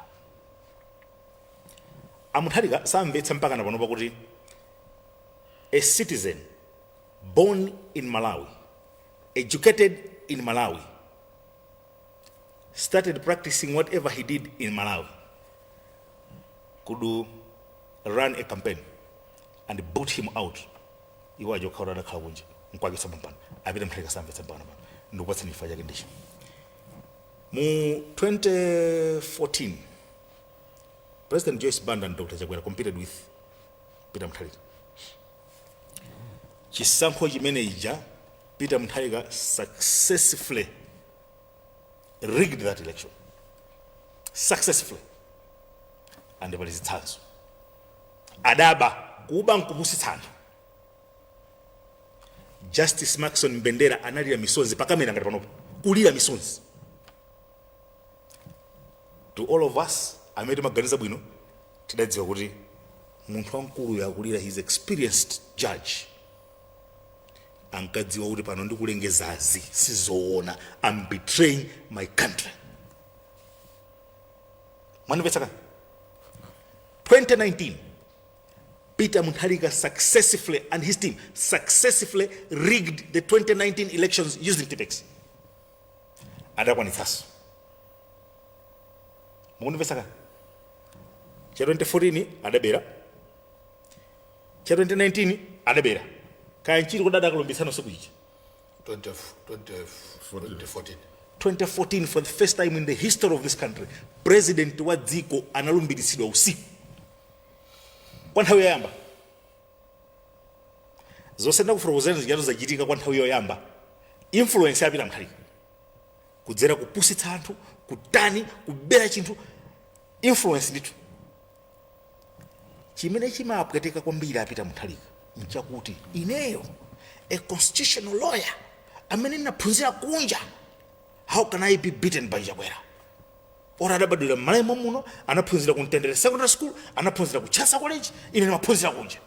Amutharika samvetsa mpaka na panopa kuti a citizen born in Malawi, educated in Malawi, started practicing whatever he did in Malawi, could run a campaign and boot him out. Iwo aja okhala adakhala kunja nkwakisa pampano. Apita Mutharika samvetsa mpaka pano. Ndikupatsani chifukwa chake ndicho mu 2014 President Joyce Banda and Dr. Chakwera competed with Peter Mutharika. Chisankho chimene ija, Peter Mutharika successfully rigged that election, successfully, and pali zitsanzo. Adaba, kuba nkupusitsa anthu. Justice Maxon Mbendera analira misonzi pakamera ngati panopo, kulira misonzi. To all of us amene timaganiza bwino, tidadziwa kuti munthu wamkulu akulira. His experienced judge ankadziwa kuti pano ndikulengezazi sizoona, I'm betraying my country. Mwanimvetsa ka? 2019, Peter Mutharika successfully and his team successfully rigged the 2019 elections using Tipex. Adakwanitsanso. Mukunimvetsa ka? Cha 2014 adabera, cha 2019 adabera, kaya nchiti kuti adakalumbitsana siku ichi. 20, 20, 2014. 2014, for the first time in the history of this country, president wa dziko analumbiritsidwa usiku kwa nthawi yoyamba. Zonse ndakufotokozerani zijazo zachitika kwa nthawi yoyamba. Influence ya Peter Mutharika kudzera kupusitsa anthu, kutani, kubera chinthu, influence ndithu. Chimene chimapweteka kwambiri apita Mutharika nchakuti ineyo, a constitutional lawyer amene ndinaphunzira kunja, how can I be beaten by Chakwera? Ora adabadwira m'Malawi muno, anaphunzira ku Mtendere Secondary School, anaphunzira ku Chancellor College, ine ndimaphunzira kunja.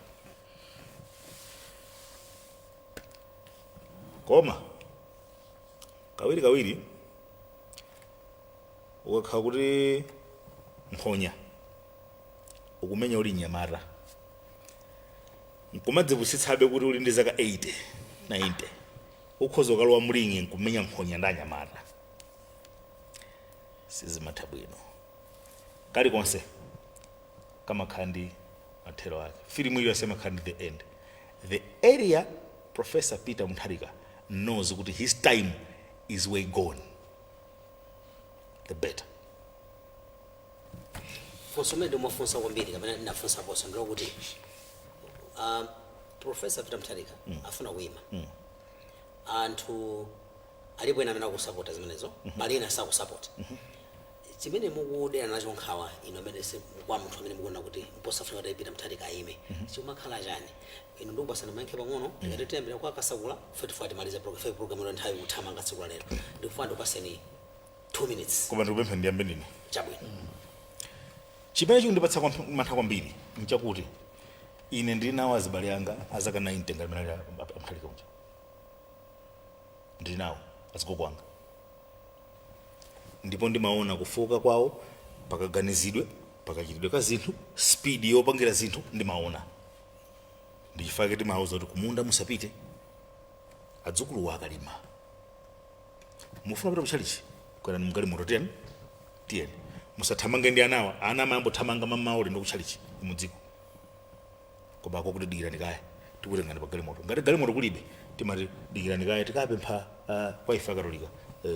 Koma kawiri kawiri ukakhala kuti nkhonya ukumenya uli mnyamata, nkumadzipusitsabe kuti uli ndi zaka 80 90 ukhoza ukalowa mlingi nkumenya nkhonya ndi anyamata, sizimatha bwino. Kalikonse kamakhala ndi mathero ake. Filimu iliyonse imakhala ndi the end. The area Professor Peter Mutharika knows kuti his time is way gone, the better. Funso mmene ndikumafunsa kwambiri kapena ndinafunsaponso ndilokuti Professor Peter Mutharika afuna kuyima. Anthu alipo ena amene akusapota zimenezo, pali ena sakusapota. Chimene mukudera nacho nkhawa ino amene kwa munthu amene mukuona kuti mposafuna kuti Peter Mutharika ayime, chimakhala chani? Inu ndikupasana mayankhe pang'ono. Tikati tiyambira kwa Kasakula, fetifuna timalize program ino, nthawi kuthamanga tsiku la lero. Ndikufuna ndikupaseni 2 minutes. Koma ndikupempha ndiyambe ndine. Chabwino. Chimene chikundipatsa mantha kwambiri nchakuti ine ndili nawo azibale anga azaka 90 ngati mene ali aMutharika uja. Ndili nawo azigogo anga, ndipo ndimaona kufoka kwawo pakaganizidwe, pakachitidwe ka zinthu, speed yopangira zinthu ndimaona. Ndichifukwa timawuza kuti kumunda musapite, adzukuluwa akalima. Mufuna kupita kuchalichi, kwerani mgalimoto, tiyeni tiyeni, musathamange ndi anawa. Ana amayambothamanga mamawa ulendo kuchalichi mudziko, koma ako kuti dikirani kaya, tikutengani pa galimoto. Ngati galimoto kulibe, timati dikirani kaya, tikapempha kwa ife Akatolika,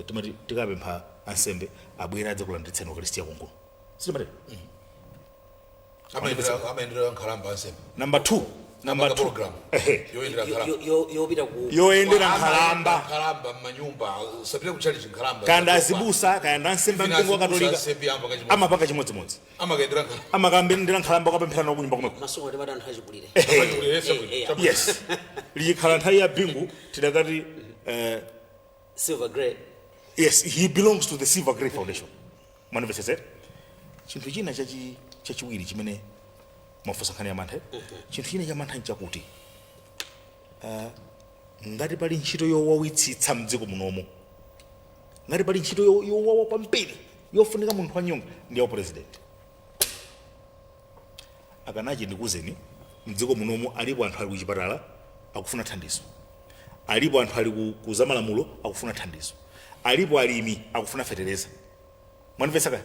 timati tikapempha ansembe abwere adzakulandiritseni ukaristiya konkuno. Sitimatero? Amayendera nkhalamba ansembe. Number 2, number Amanga 2. Program Ehe. yoyendera nkhalamba. Yopita ku Yoyendera nkhalamba. Nkhalamba mmanyumba, usapite kuchalichi, nkhalamba. Kanda azibusa, kaya ansembe Even amtengo wa azibusa, Katolika. ansembe amba kachimodzi. Amapanga chimodzimodzi. Amakayendera nkhalamba. Amakambendera nkhalamba, kapemphera kunyumba kumeko. Masungo timati anthu achikulire. Yes, likhala nthawi ya Bingu tidakati Silver Grey. Yes, he belongs to the Silver Grey Foundation. Manimvetsetse, chinthu china chachiwiri chimene mwafunsa, nkhani ya mantha, chinthu china cha mantha nchakuti ngati pali ntchito yowawitsitsa mdziko munomo, ngati pali ntchito yowawa kwambiri yofunika munthu wanyonga, ndi ya president. Akanachi ndikuzeni, mdziko munomo alipo anthu ali kuchipatala akufuna thandizo, alipo anthu ali ku zamalamulo akufuna thandizo, alipo alimi akufuna fetereza. Mwanimvetsa kaya?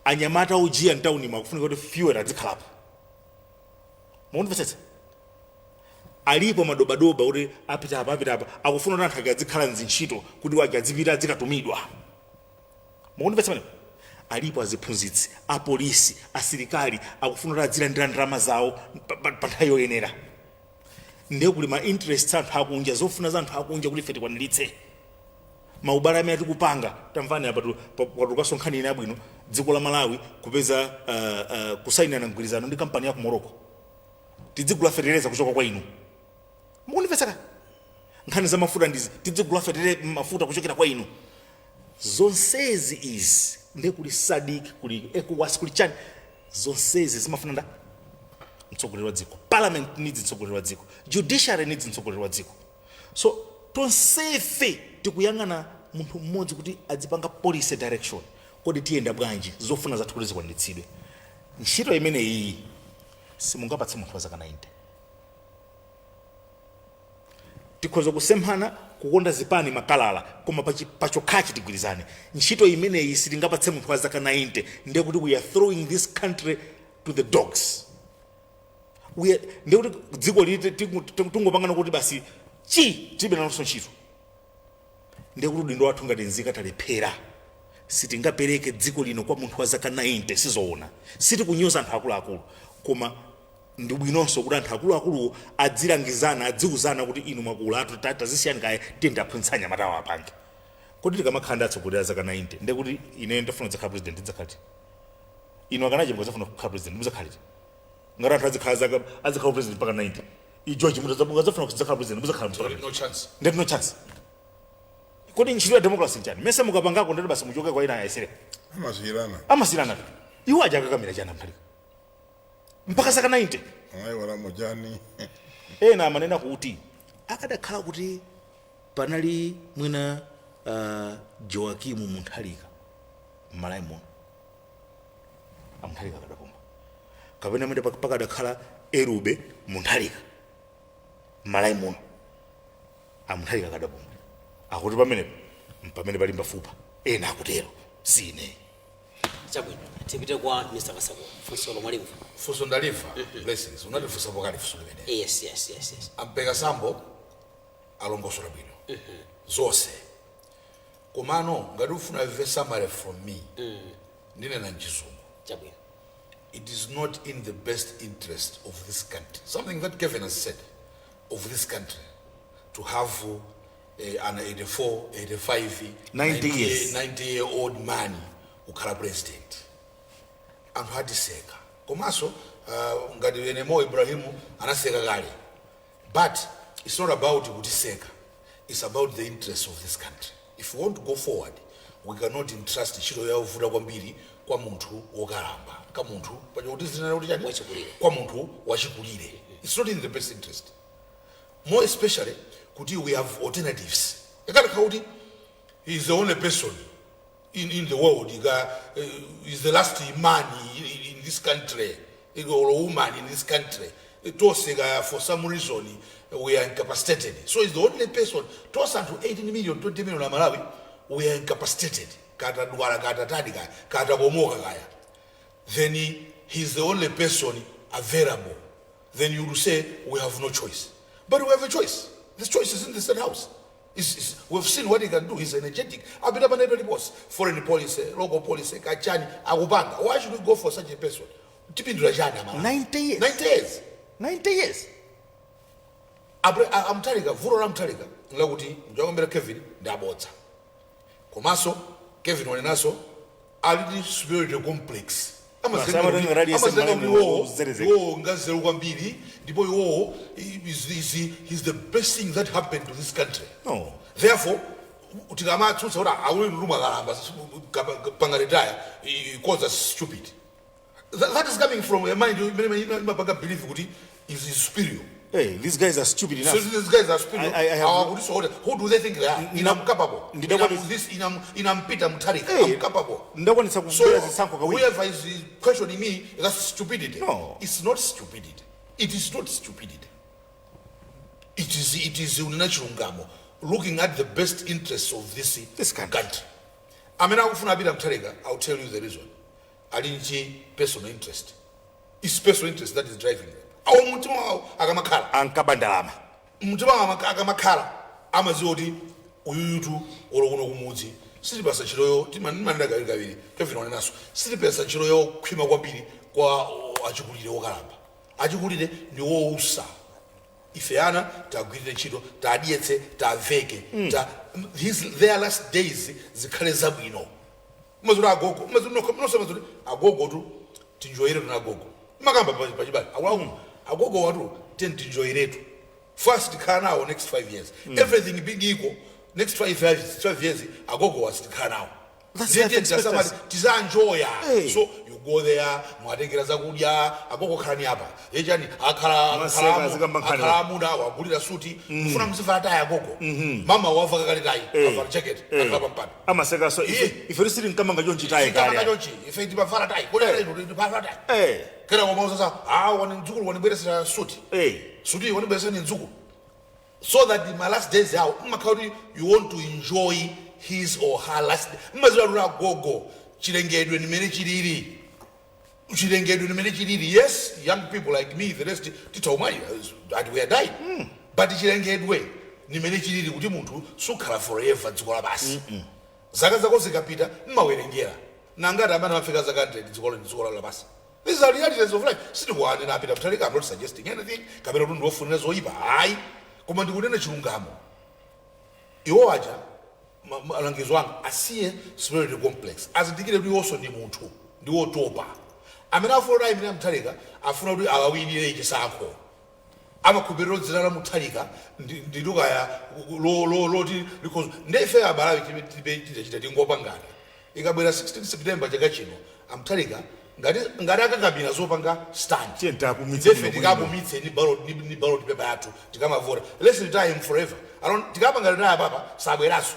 Anyamata ojiya mtaunimo akufunika kuti fuel azikhalapo. Mukundimvetsetsa? Alipo madobadoba kuti apita apa, apita apa, akufuna kuti anthu ake azikhala mzintchito, kuti waja azipita azikatumidwa. Mukundimvetsa pamenepo? Alipo aziphunzitsi, apolisi, asilikali akufuna kuti azilandira ndalama zawo pa nthawi yoyenera. Ndiye kuli ma interests anthu akunja, zofuna za anthu akunja kuti ife tikwaniritse maubale amene tikupanga. Tamvani apa, patulukanso nkhani ina yabwino, dziko la Malawi kupeza kusayinana mgwirizano ndi kampani ya ku Morocco, tidzigula fetereza kuchoka kwa inu. Mukundimvetsa ka? Nkhani za mafuta ndizi, tidzigula fetere mafuta kuchokera kwa inu. Zonsezi izi, ndiye kuli SADC, kuli ECOWAS, kuli chani, zonsezi zimafuna nda mtsogoleri wa dziko. Parliament needs mtsogoleri wa dziko, judiciary needs mtsogoleri wa dziko. So tonsefe tikuyang'ana munthu mmodzi kuti adzipanga policy direction, kodi tiyenda bwanji, zofuna zathu kuti zikwaniritsidwe. Ntchito imene iyi simungapatse munthu wa zaka 90. Tikhoza kusemphana kukonda zipani, makalala, koma pachokhachi tigwirizane. Ntchito imeneyi sitingapatse munthu wa zaka 90. Ndiye kuti we are throwing this country to the dogs. Ndiye kuti dziko lili tungopangana kuti basi chi tilibe nalonso ntchito. Ndiye kuti udindo wathu ngati nzika talephera. Sitingapereke dziko lino kwa munthu wa zaka 90, sizoona. Sitikunyoza anthu akuluakulu, koma ndi bwinonso kuti anthu akuluakuluwo adzilangizana, adziuzana kuti inu mwakula atu, tazisiyani kaye, tiyende aphunzitsa anyamatawo apange. Kodi tikamakhala ndi atsogoleri a zaka 90, ndiye kuti ine ndafuna kudzakhala president ndidzakhala inu akanache mukadzafuna kukhala president mudzakhaliti? Ngati anthu azikhala zaka, azikhala president mpaka 90, i George mukadzafuna kudzakhala president mudzakhala mpaka No chance. Ndeti no chance. Kodi ntchito ya democracy nchani? Mese mukapangako ndeti basi muchoke kwa ina ayesere. Amasiyirana. Amasiyirana. Iwo aja akakamira chana Mutharika mpaka zaka 90? Anayiwalamo chani? Ena amanena kuti akadakhala kuti panali mwina Joakimu Mutharika m'Malawi muno, aMutharika akadapuma, kapena mwina pakadakhala Erube Mutharika m'Malawi muno, aMutharika akadapuma. Akuti pamenepo pamene pali mbafupa, ena akutero, si ine. Chabwino, tipite kwa Mr Kasakula. Funso lomwe limva. Funso ndaliva, Blessings. Unatifunsa pokali funso limene. Yes. Ampeka sambo alongosola bwino zonse, komano ngati ufuna a summary from me, ndinena mchizungu. Chabwino. It is not in the best interest of this country, something that Kevin has said, of this country to have an 84, 85, 90 years. 90 year old man. Kukhala president, anthu atiseka. Komanso ngati ene Mo Ibrahimu anaseka kale, but it's not about kutiseka, it's about the interest of this country. If we want to go forward, we cannot entrust ntchito yovuta kwambiri kwa munthu wokalamba, ka munthu pachakuti zinena kuti chani? Wachikulire. Kwa munthu wachikulire. It's not in the best interest, more especially kuti we have alternatives. Ikanakhala kuti he is the only person in the world, is the last man in this country or woman in this country, toseka for some reason we are incapacitated, so he's the only person, tonse anthu 18 million, 20 million amalawi, we are incapacitated, katadwala, katatani, kaya katakomoka kaya, then he's the only person available, then you will say we have no choice. But we have a choice. This choice is in the State House. We've seen what he can do. He's energetic. Apita panene paliponse. Foreign policy, local policy, kachani, akupanga. Why should we go for such a person? Tipindula chani amalawi? 90 years. 90 years. 90 years. Amutharika, vuto la Mutharika lakuti njakombera Kevin ndi abodza. Komanso Kevin wanenaso ali ndi superiority complex. Amatenga rali yese Amazenga mali kuti iwowo muzerezeka. iwowo ngazeru kwambiri, ndipo iwowo is the best thing that happened to this country. No. Therefore tikamatsutsa kuti awuli lumakalamba, panga retire, he calls us stupid. That is coming from a mind imene imapanga believe kuti is superior. Hey, these guys are stupid enough. So these guys are superior. I have- Who do they think they are? I'm capable. This, in Peter Mutharika. Hey, I'm capable. Ndakwanitsa So kubera zisankho kawiri. whoever is questioning me, that's stupidity. No. It's not stupidity. It is not stupidity. It is unachilungamo. Looking at the best interests of this, This country. Amene akufuna apita Mutharika, I'll tell you the reason. Ali nchi personal interest. It's personal interest that is driving them. Awo mtima wawo akamakhala, Ankaba ndalama. Mtima wawo akamakhala amadziwa kuti uyuyutu olo kuno kumudzi sitipasa ntchitoyo, timanena kawiri kawiri, Kevin wanenaso, sitipasa ntchito yokhwima kwambiri kwa achikulire wokalamba. Achikulire ndi wousa. Ife ana tagwirire ntchito, tadyetse, taveke, their last days zikhale zabwino. Mazuri agogo, mazuri agogo tu tinjoyere tuna agogo, makamba pachibale akuluakulu agogo watu ten tinjoyeretu first, tikhala nawo next 5 years, everything being equal, next 5 years agogo wasi tikhala nawo. That's Ndiye life tisamati expectancy. tizanjoya. Hey. So you go there, mwatengera zakudya, agogo khalani apa, yechani akhala Maseka, azikamba nkhani. akhala amuna wagulira suti, kufuna mzivala tayi agogo, mama wava kakale tayi, avala jacket, akhala pampando. Amaseka so Iye. Ife tisili mkamanga chonchi tayi Kamanga kale. chonchi ife timavala tayi, kodi timavala tayi. Kena koma sasa, ah, wani mdzukulu wanibweresera suti. Suti wanibweresera ni mdzukulu, so that in my last days yawo mmakhala kuti you want to enjoy his or her last day. Mmaziwa kuti agogo, chilengedwe nimene chilili, chilengedwe nimene chilili. Yes, young people like me, the rest titaumwalira, that we are dying, but chilengedwe nimene chilili kuti munthu sukhala forever dziko lapasi. Zaka zako zikapita mmawerengera, nangati amene amafika zaka 100 dziko dziko lapasi. These are realities of life. Sitikuwanena apita Mutharika, I'm not suggesting anything kapena kuti ndiwofunira zoyipa, hayi, koma ndikunena chilungamo. Iwo aja malangizo anga, asiye superiority complex, azindikire kuti iwonso ndi munthu, ndi wotopa. Amene afuna kuti ayimire Mutharika afuna kuti awawinire chisankho, amakhulupirira dzina la Mutharika ndilukaya loti likhozo. Ndefe abalawi tichita tingopangana. Ikabwera 16 September chaka chino, amutharika ngati akakamira zopanga stand, Tiye tapumitse ndefe bwino. Tikapumitse ni ballot paper yathu tikamavota. Let's retire him forever. Tikapanga retire papa, sabweraso.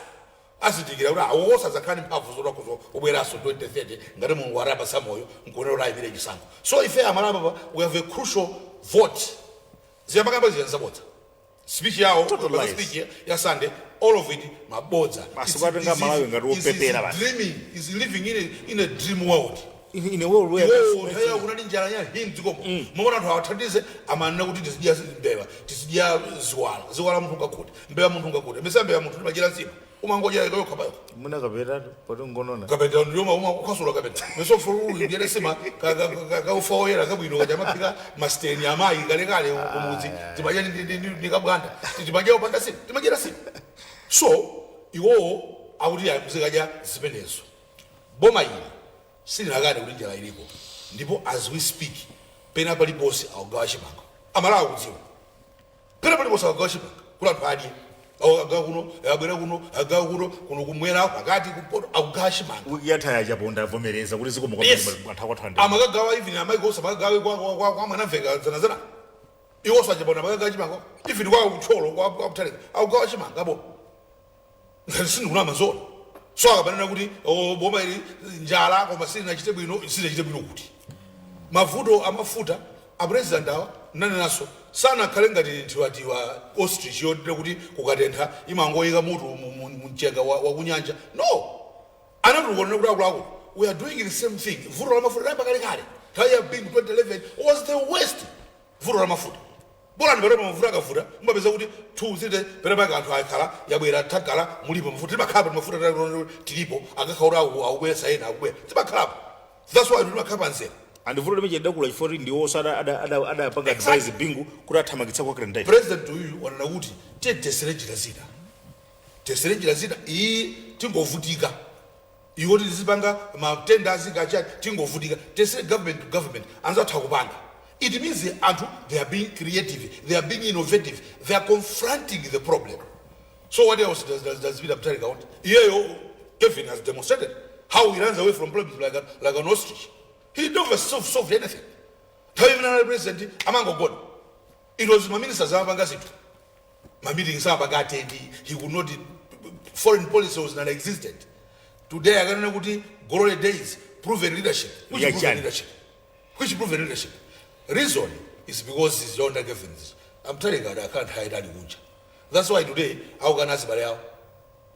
Azindikira kuti awosa zakhala ndi mphamvu zotakuzo obweraso 2030 ngati Mulungu atapasa moyo nkuonera kuti ayimire chisankho. So ife amalawi papa, we have a crucial vote. Ziyambakamba ziya zabodza, speech yawo. Total lies. Speech ya Sunday, all of it mabodza. Basi kwatenga Malawi ngati wopepera basi. Dreaming is living in a dream world. In a world where Iwowo nthawi yawo kunali njala ya hii mdzikomo, momwe anthu awathandize amanena kuti tizidya mbewa, tizidya ziwala. Ziwala munthu ungakhute, mbewa munthu ungakhute, mesa mbewa munthu timachera nsima, umangodyera yokha payokha. Muna kapeta poti ngonona. Kapeta ndiyoma umakhasula kapeta mesofuna udyere sima kaufa oyera kabwino kachamaphika masteni amayi kalekale kumudzi, timadya ndikabwanda, timadya upanda sima, timadyera sima. So iwowo akuti ayi, muzikadya zimenezo. Boma ili Silinakane kuti njala iliko. Ndipo as we speak, pena paliponse akugawa chimanga. Amalawi akudziwa. Pena paliponse akugawa chimanga kuti anthu adye. Agawa kuno, abwera kuno, agawa kuno, kuno kumwera, pakati, kumpoto, akugawa chimanga. Wiki yatha yachaponda avomereza kuti zikomo Yes. kwambiri anthu akwathu ande. Amakagawa even amaikosa amakagawa kwa Mwanamveka zanazana. Iwonso achaponda amakagawa chimanga. Even kwa kuThyolo, kwa Mutharika, akugawa chimanga apo. Ngati sindikunama zona. So akabanena kuti, oh, boma ili njala koma silinachite bwino, silinachite bwino kuti mavuto amafuta a president awa nanenaso sanakhale ngati nthiwatiwa ostrich yotire kuti kukatentha imangoyika mutu mu mchenga wa kunyanja. No, anatulukonena kuti akuluakulu, we are doing the same thing. Vuto la mafuta layamba kalekale. Nthawi ya Bingu 2011 was the worst. Vuto la mafuta bola ndipatapa mafuta akavuta mumapeza kuti 2 3 pena pake anthu akhala yabwera takala mulipo mafuta, timakhala pa mafuta tilipo, akakhala kuti akubweretsa ena akubwera, timakhalapo. That's why timakhala pa nzere. And vuto limene lidakula chifukwa kuti ndiwonso adapanga advise Bingu kuti athamangitsa kwa Credit. President uyuyu wanena kuti tiye tesere njira zina, tesere njira zina iyi, tingovutika iwo tizipanga matenda azingachani, tingovutika, tesere government to government, anzatha kupanga. It means anthu, they are being creative, they are being innovative, they are confronting the problem. So what else does Peter Mutharika want? Iyeyo Kevin has demonstrated how he runs away from problems like an ostrich. He never solved anything. Nthawi imene anali president amangogona. It was maministers amapanga zinthu, mameetings amapanga attend. He could not, foreign policy was non-existent. Today akanena kuti glory days, proven leadership. Which Yeah, proven Jan. leadership? Which proven leadership? Reason is because he's Yonda Kevin. I'm telling you, I can't hide ali kunja. That's why today akukana azibale awo.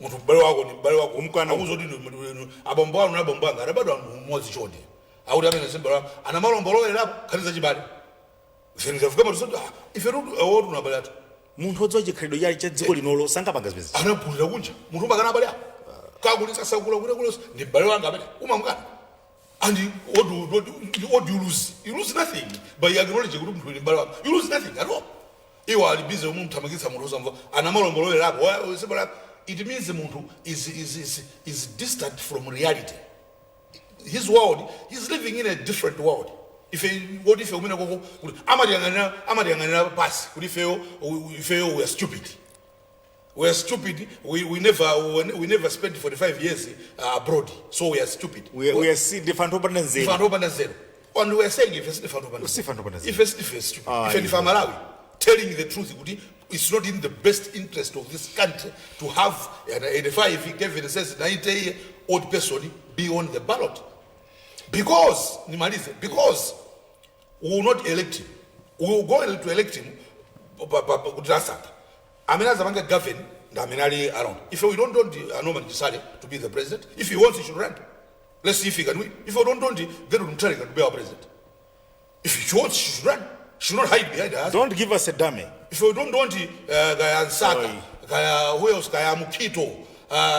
Munthu m'bale wako ni m'bale wako. Umkana. Akuzoti abambo anu nabambo anga adabadwa mmodzi chonde, akuti amene si m'bale wako anamalombolowerapo khani zachibale. Zinthu zafika matu ife wotu nabale athu. Munthu wodziwa chikhalidwe chali cha dziko linolo sangapanga zimezi. Anaphunzira kunja. Munthu umakana abale ako kakulisa sakula kuti kulosa ndi m'bale wanga amene umamukana. And what do you lose? You lose nothing by acknowledging kuti munthu ndi m'bale wako. You lose nothing at all. Iwo ali busy umuthamangitsa munthu osamva anamalombolowerapo si m'bale wako. It means munthu is distant from reality. His world, he's living in a different world. Ife what ife kumene koko kuti amatiyang'anira pasi kuti ifeyo we are stupid, we are stupid. We never spent 45 years abroad, so we are stupid. We are si ndife anthu opanda Ife nzeru. anthu opanda nzeru. And we are saying ife sindife anthu opanda. Sife anthu opanda nzeru. Ife sindife stupid. Ah, Ife ndife Amalawi telling the truth kuti it's not in the best interest of this country to have an 85, Kevin says 90 year old person be on the ballot. Because nimalize, because we will not elect him. We will go to elect him kuti asankha amene azapanga govern ndi amene ali around. If we don't want Norman Chisale to be the president, if he wants, he should run. Let's see if he can win. If we don't want Gertrude Mutharika to be our president, if he wants, she should run. She should not hide behind her husband. Don't give us a dummy. If we don't want kaya Nsaka, Oi. kaya who else, kaya Mukito,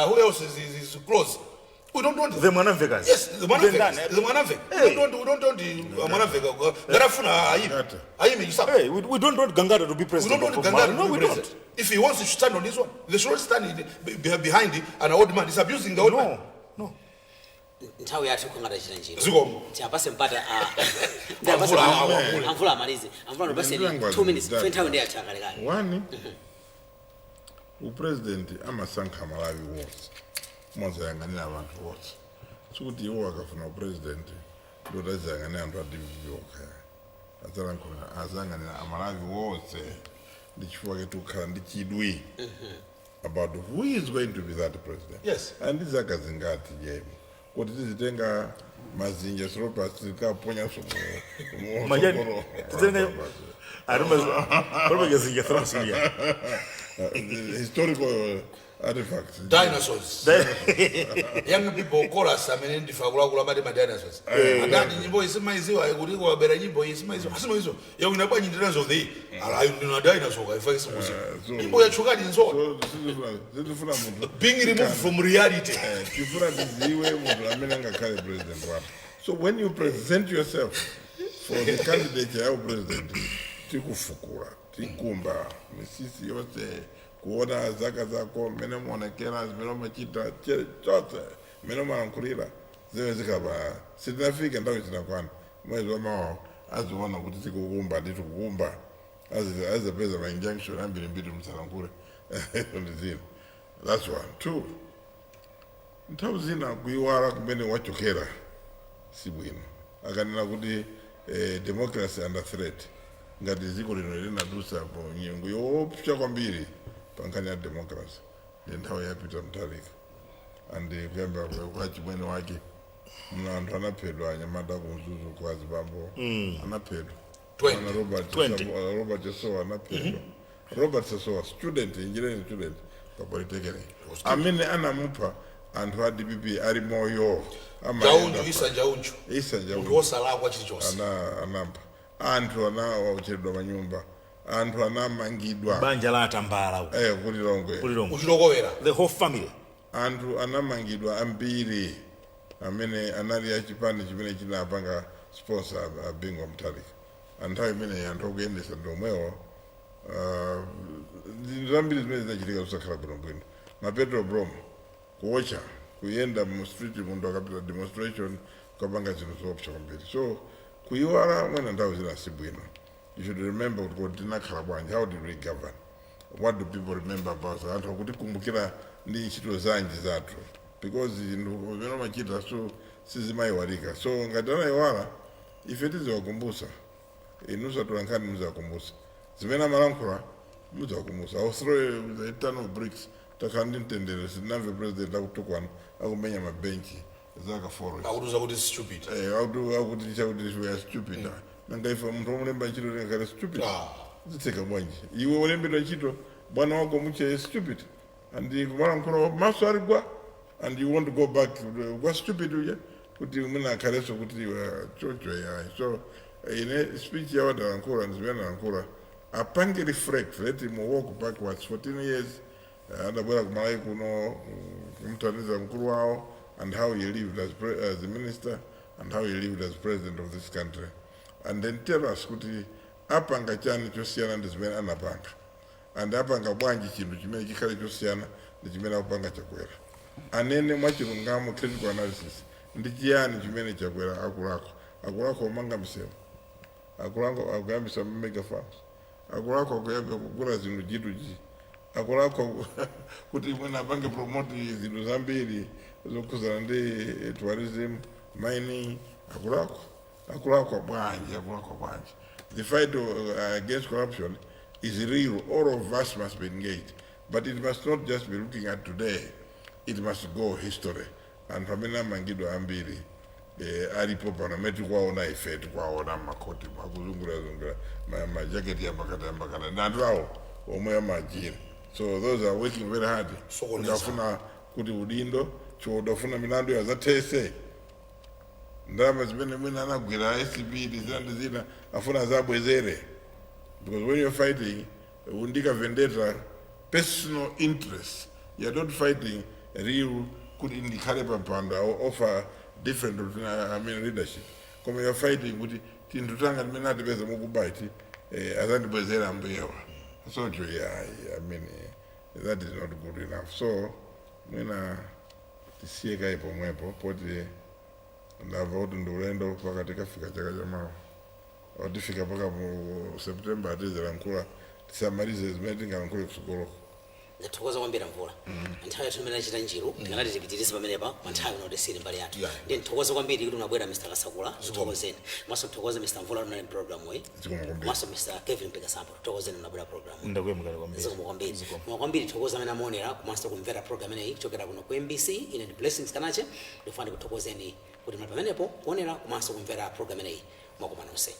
who else is close, we don't want. The Mwanamvekas. Yes, the Mwanamveka. Ndani? The Mwanamveka. Hey. We don't want Mwanamveka. Ngarafuna ayime. Gangata. Ayime Chisale. Hey, we don't want Gangata to be We president don't want of Gangata Malawi. to No, be we president. don't. If he wants to stand on this one, they should not stand behind an old man. He's abusing the old man. No, no. Nthawi yathu kungata chita njira. Zikomo. Tiapase mpata Amvula, amvula. Amvula amalize. Amvula, ndipaseni Ndilangwazi 2 minutes. ndidati. Nthawi ndi yathu akalekale. One, upresident amasankha Malawi wonse, umazayang'anira abantu bonse. Sikuti iwo akafuna upresident ndoti aziyang'anira anthu a DPP okha, azalankhula azayang'anira Amalawi wonse. Ndi chifukwa ke tikukhala ndi chidwi about who is going to be that president. Yes. And zaka zingati jemu kuti tizitenga mazinja soropasi tikaponyaso. Majani. Titenga Aruma zinja thrasilia. Historical artifacts. Dinosaurs. Young people call us amene ndife akuluakulu amati ma dinosaurs. Adati nyimbo isimaiziwa kuti kwabera nyimbo isimaiziwa. Asimaiziwa. Yakuina bwanji dinosaurs of the year. Ala ndina dinosaur kaifa isimuziwa. Nyimbo yachukadi nzona. So sitifuna munthu Being removed from reality. Tifuna tiziwe munthu amene angakhale president wathu. So when you present yourself for the candidate ya president, tikufukula, tikumba misisi yonse kuona zaka zako, mmene muonekera, zimene umachita, chonse mmene umalankhulira. Zimene zikaba sitinafika, nthawi zinakwana. Mwezi wa mawa aziona kuti tikukumba, ndi tikukumba, azapeza ma injunction ambirimbiri, msalankhule ndi zina. That's one. Two, nthawi zina kuiwala kumene wachokera si bwino. Akanena kuti democracy under threat, ngati dziko lino linadusa po nyengo yoopsa kwambiri pa nkhani ya democracy, ndi nthawi yapita Mutharika and kuyamba kwa chimwene wake. Mna anthu anaphedwa, anyamata kuMzuzu kwa azibambo anaphedwa. 20. Ana Robert 20. Robert Chasowa anaphedwa. Robert Chasowa, student, engineering student pa polytechnic, amene anamupha anthu a DPP ali moyo. Njaunju, Issa Njaunju. Issa Munthu Njaunju. wosalakwa chilichonse. Anapha anthu, anawauchedwa manyumba, anthu anamangidwa. Banja la atambala uko. KuLilongwe. KuLilongwe. Uchilokowera. The whole family. Anthu anamangidwa ambiri amene anali achipani chimene chinapanga sponsor a Bingu Mutharika. Anthawi imene anthu akuyendesa ndi omwewo. Zinthu zambiri zimene zinachitika zosakhala bwinobwino, ma petrol bomb, kuocha, kuyenda mu street, munthu akapita demonstration ukapanga zinthu zoopsa kwambiri. So kuyiwala mwina nthawi zina si bwino. You should remember kuti kodi tinakhala bwanji? How did we govern? What do people remember about us? Anthu akutikumbukira ndi ntchito zanji zathu? Because zinthu zimene umachita so sizimayiwalika. So ngati anayiwala, ife tiziwakumbusa. Inu atolankhani muziwakumbusa zimene amalankhula, muziwakumbusa. I'll throw a ton of bricks. Takhala ndi mtendere, sitinamve president akutukwana, akumenya mabenchi zaka 4. Akutiuza kuti stupid. Akuti chakuti we are stupid. Nanga ife munthu womulemba ntchito tingakhale stupid? Ah. Zitseka bwanji iwe ulembedwa ntchito, bwana wako muche stupid, and kumalankhula maso ali gwa, and you want to go back kwa stupid uja kuti mwina akhalenso kuti iwe chocho? Yayi. So ine speech yawo adalankhula ndi zimene analankhula, apange reflect, let him walk backwards 14 years adabwera kuMalawi kuno kumuthandiza mkulu wawo, and how he lived as a minister and how he lived as president of this country, and then tell us kuti apanga chani chosiyana ndi zimene anapanga, and apanga bwanji chinthu chimene chikhale chosiyana ndi chimene akupanga Chakwera. Anene mwachilungamo, critical analysis, ndi chiyani chimene Chakwera akulakwa? Akulakwa kumanga msewu? Akulakwa akuyambisa mega farms? Akulakwa kuyamba kugula zinthu G2G? Akulakwa kuti mwina apange promote zinthu zambiri zokhuzana ndi tourism, mining? Akulakwa, akulakwa bwanji? Akulakwa bwanji? The fight against corruption is real. All of us must be engaged, but it must not just be looking at today, it must go history. Anthu amene amangidwa ambiri alipo pano amene tikuwaona ife, tikuwaona mmakhoti akuzungurazungura, majaketi ambakata ambakata, ndi anthu awo omwe amajira. So those are working very hard. Sokoneza. Kuti afuna kuti udindo chodafuna milandu yazathese, ndalama zimene mwina anagwira ACB ndi zina ndi zina, afuna zabwezere. Because when you're fighting undika vendetta, personal interest, you're not fighting real kuti ndikhale pampando, I offer different, I mean, leadership, koma you're fighting kuti tinthu tanga timene atipeza mukubaiti azandibwezera mbuyewa. So yeah, I mean, that is not good enough. So mwina tisiye kayi pomwepo, poti ndamva kuti ndi ulendo pakati kafika chaka chamawa, tifika paka mu September atizilankhula, tisamalize zimene tingalankhule kusukuluko. Ndathokoza kwambiri, Mvula. Nthawi yathu imene achita njiru, tikanati tipitirize pamenepa pa nthawi ino tisili mbali yathu. Ndiye nthokoze kwambiri kuti unabwera, Mr Kasakula, tithokozeni. Maso nthokoze Mr Mvula, unali program iyi. Zikomo kwambiri. Maso Mr Kevin Mpekasambo, tithokozeni unabwera program iyi. Ndakuyamikani kwambiri. Zikomo kwambiri. Koma kwambiri thokoza amene amaonera komanso kumvera program ineyi kuchokera kuno ku MBC. Ine ndi Blessings Kanache, ndikufuna ndikuthokozeni kuti muli pamenepo kuonera komanso kumvera program ineyi. Mwakoma nonse.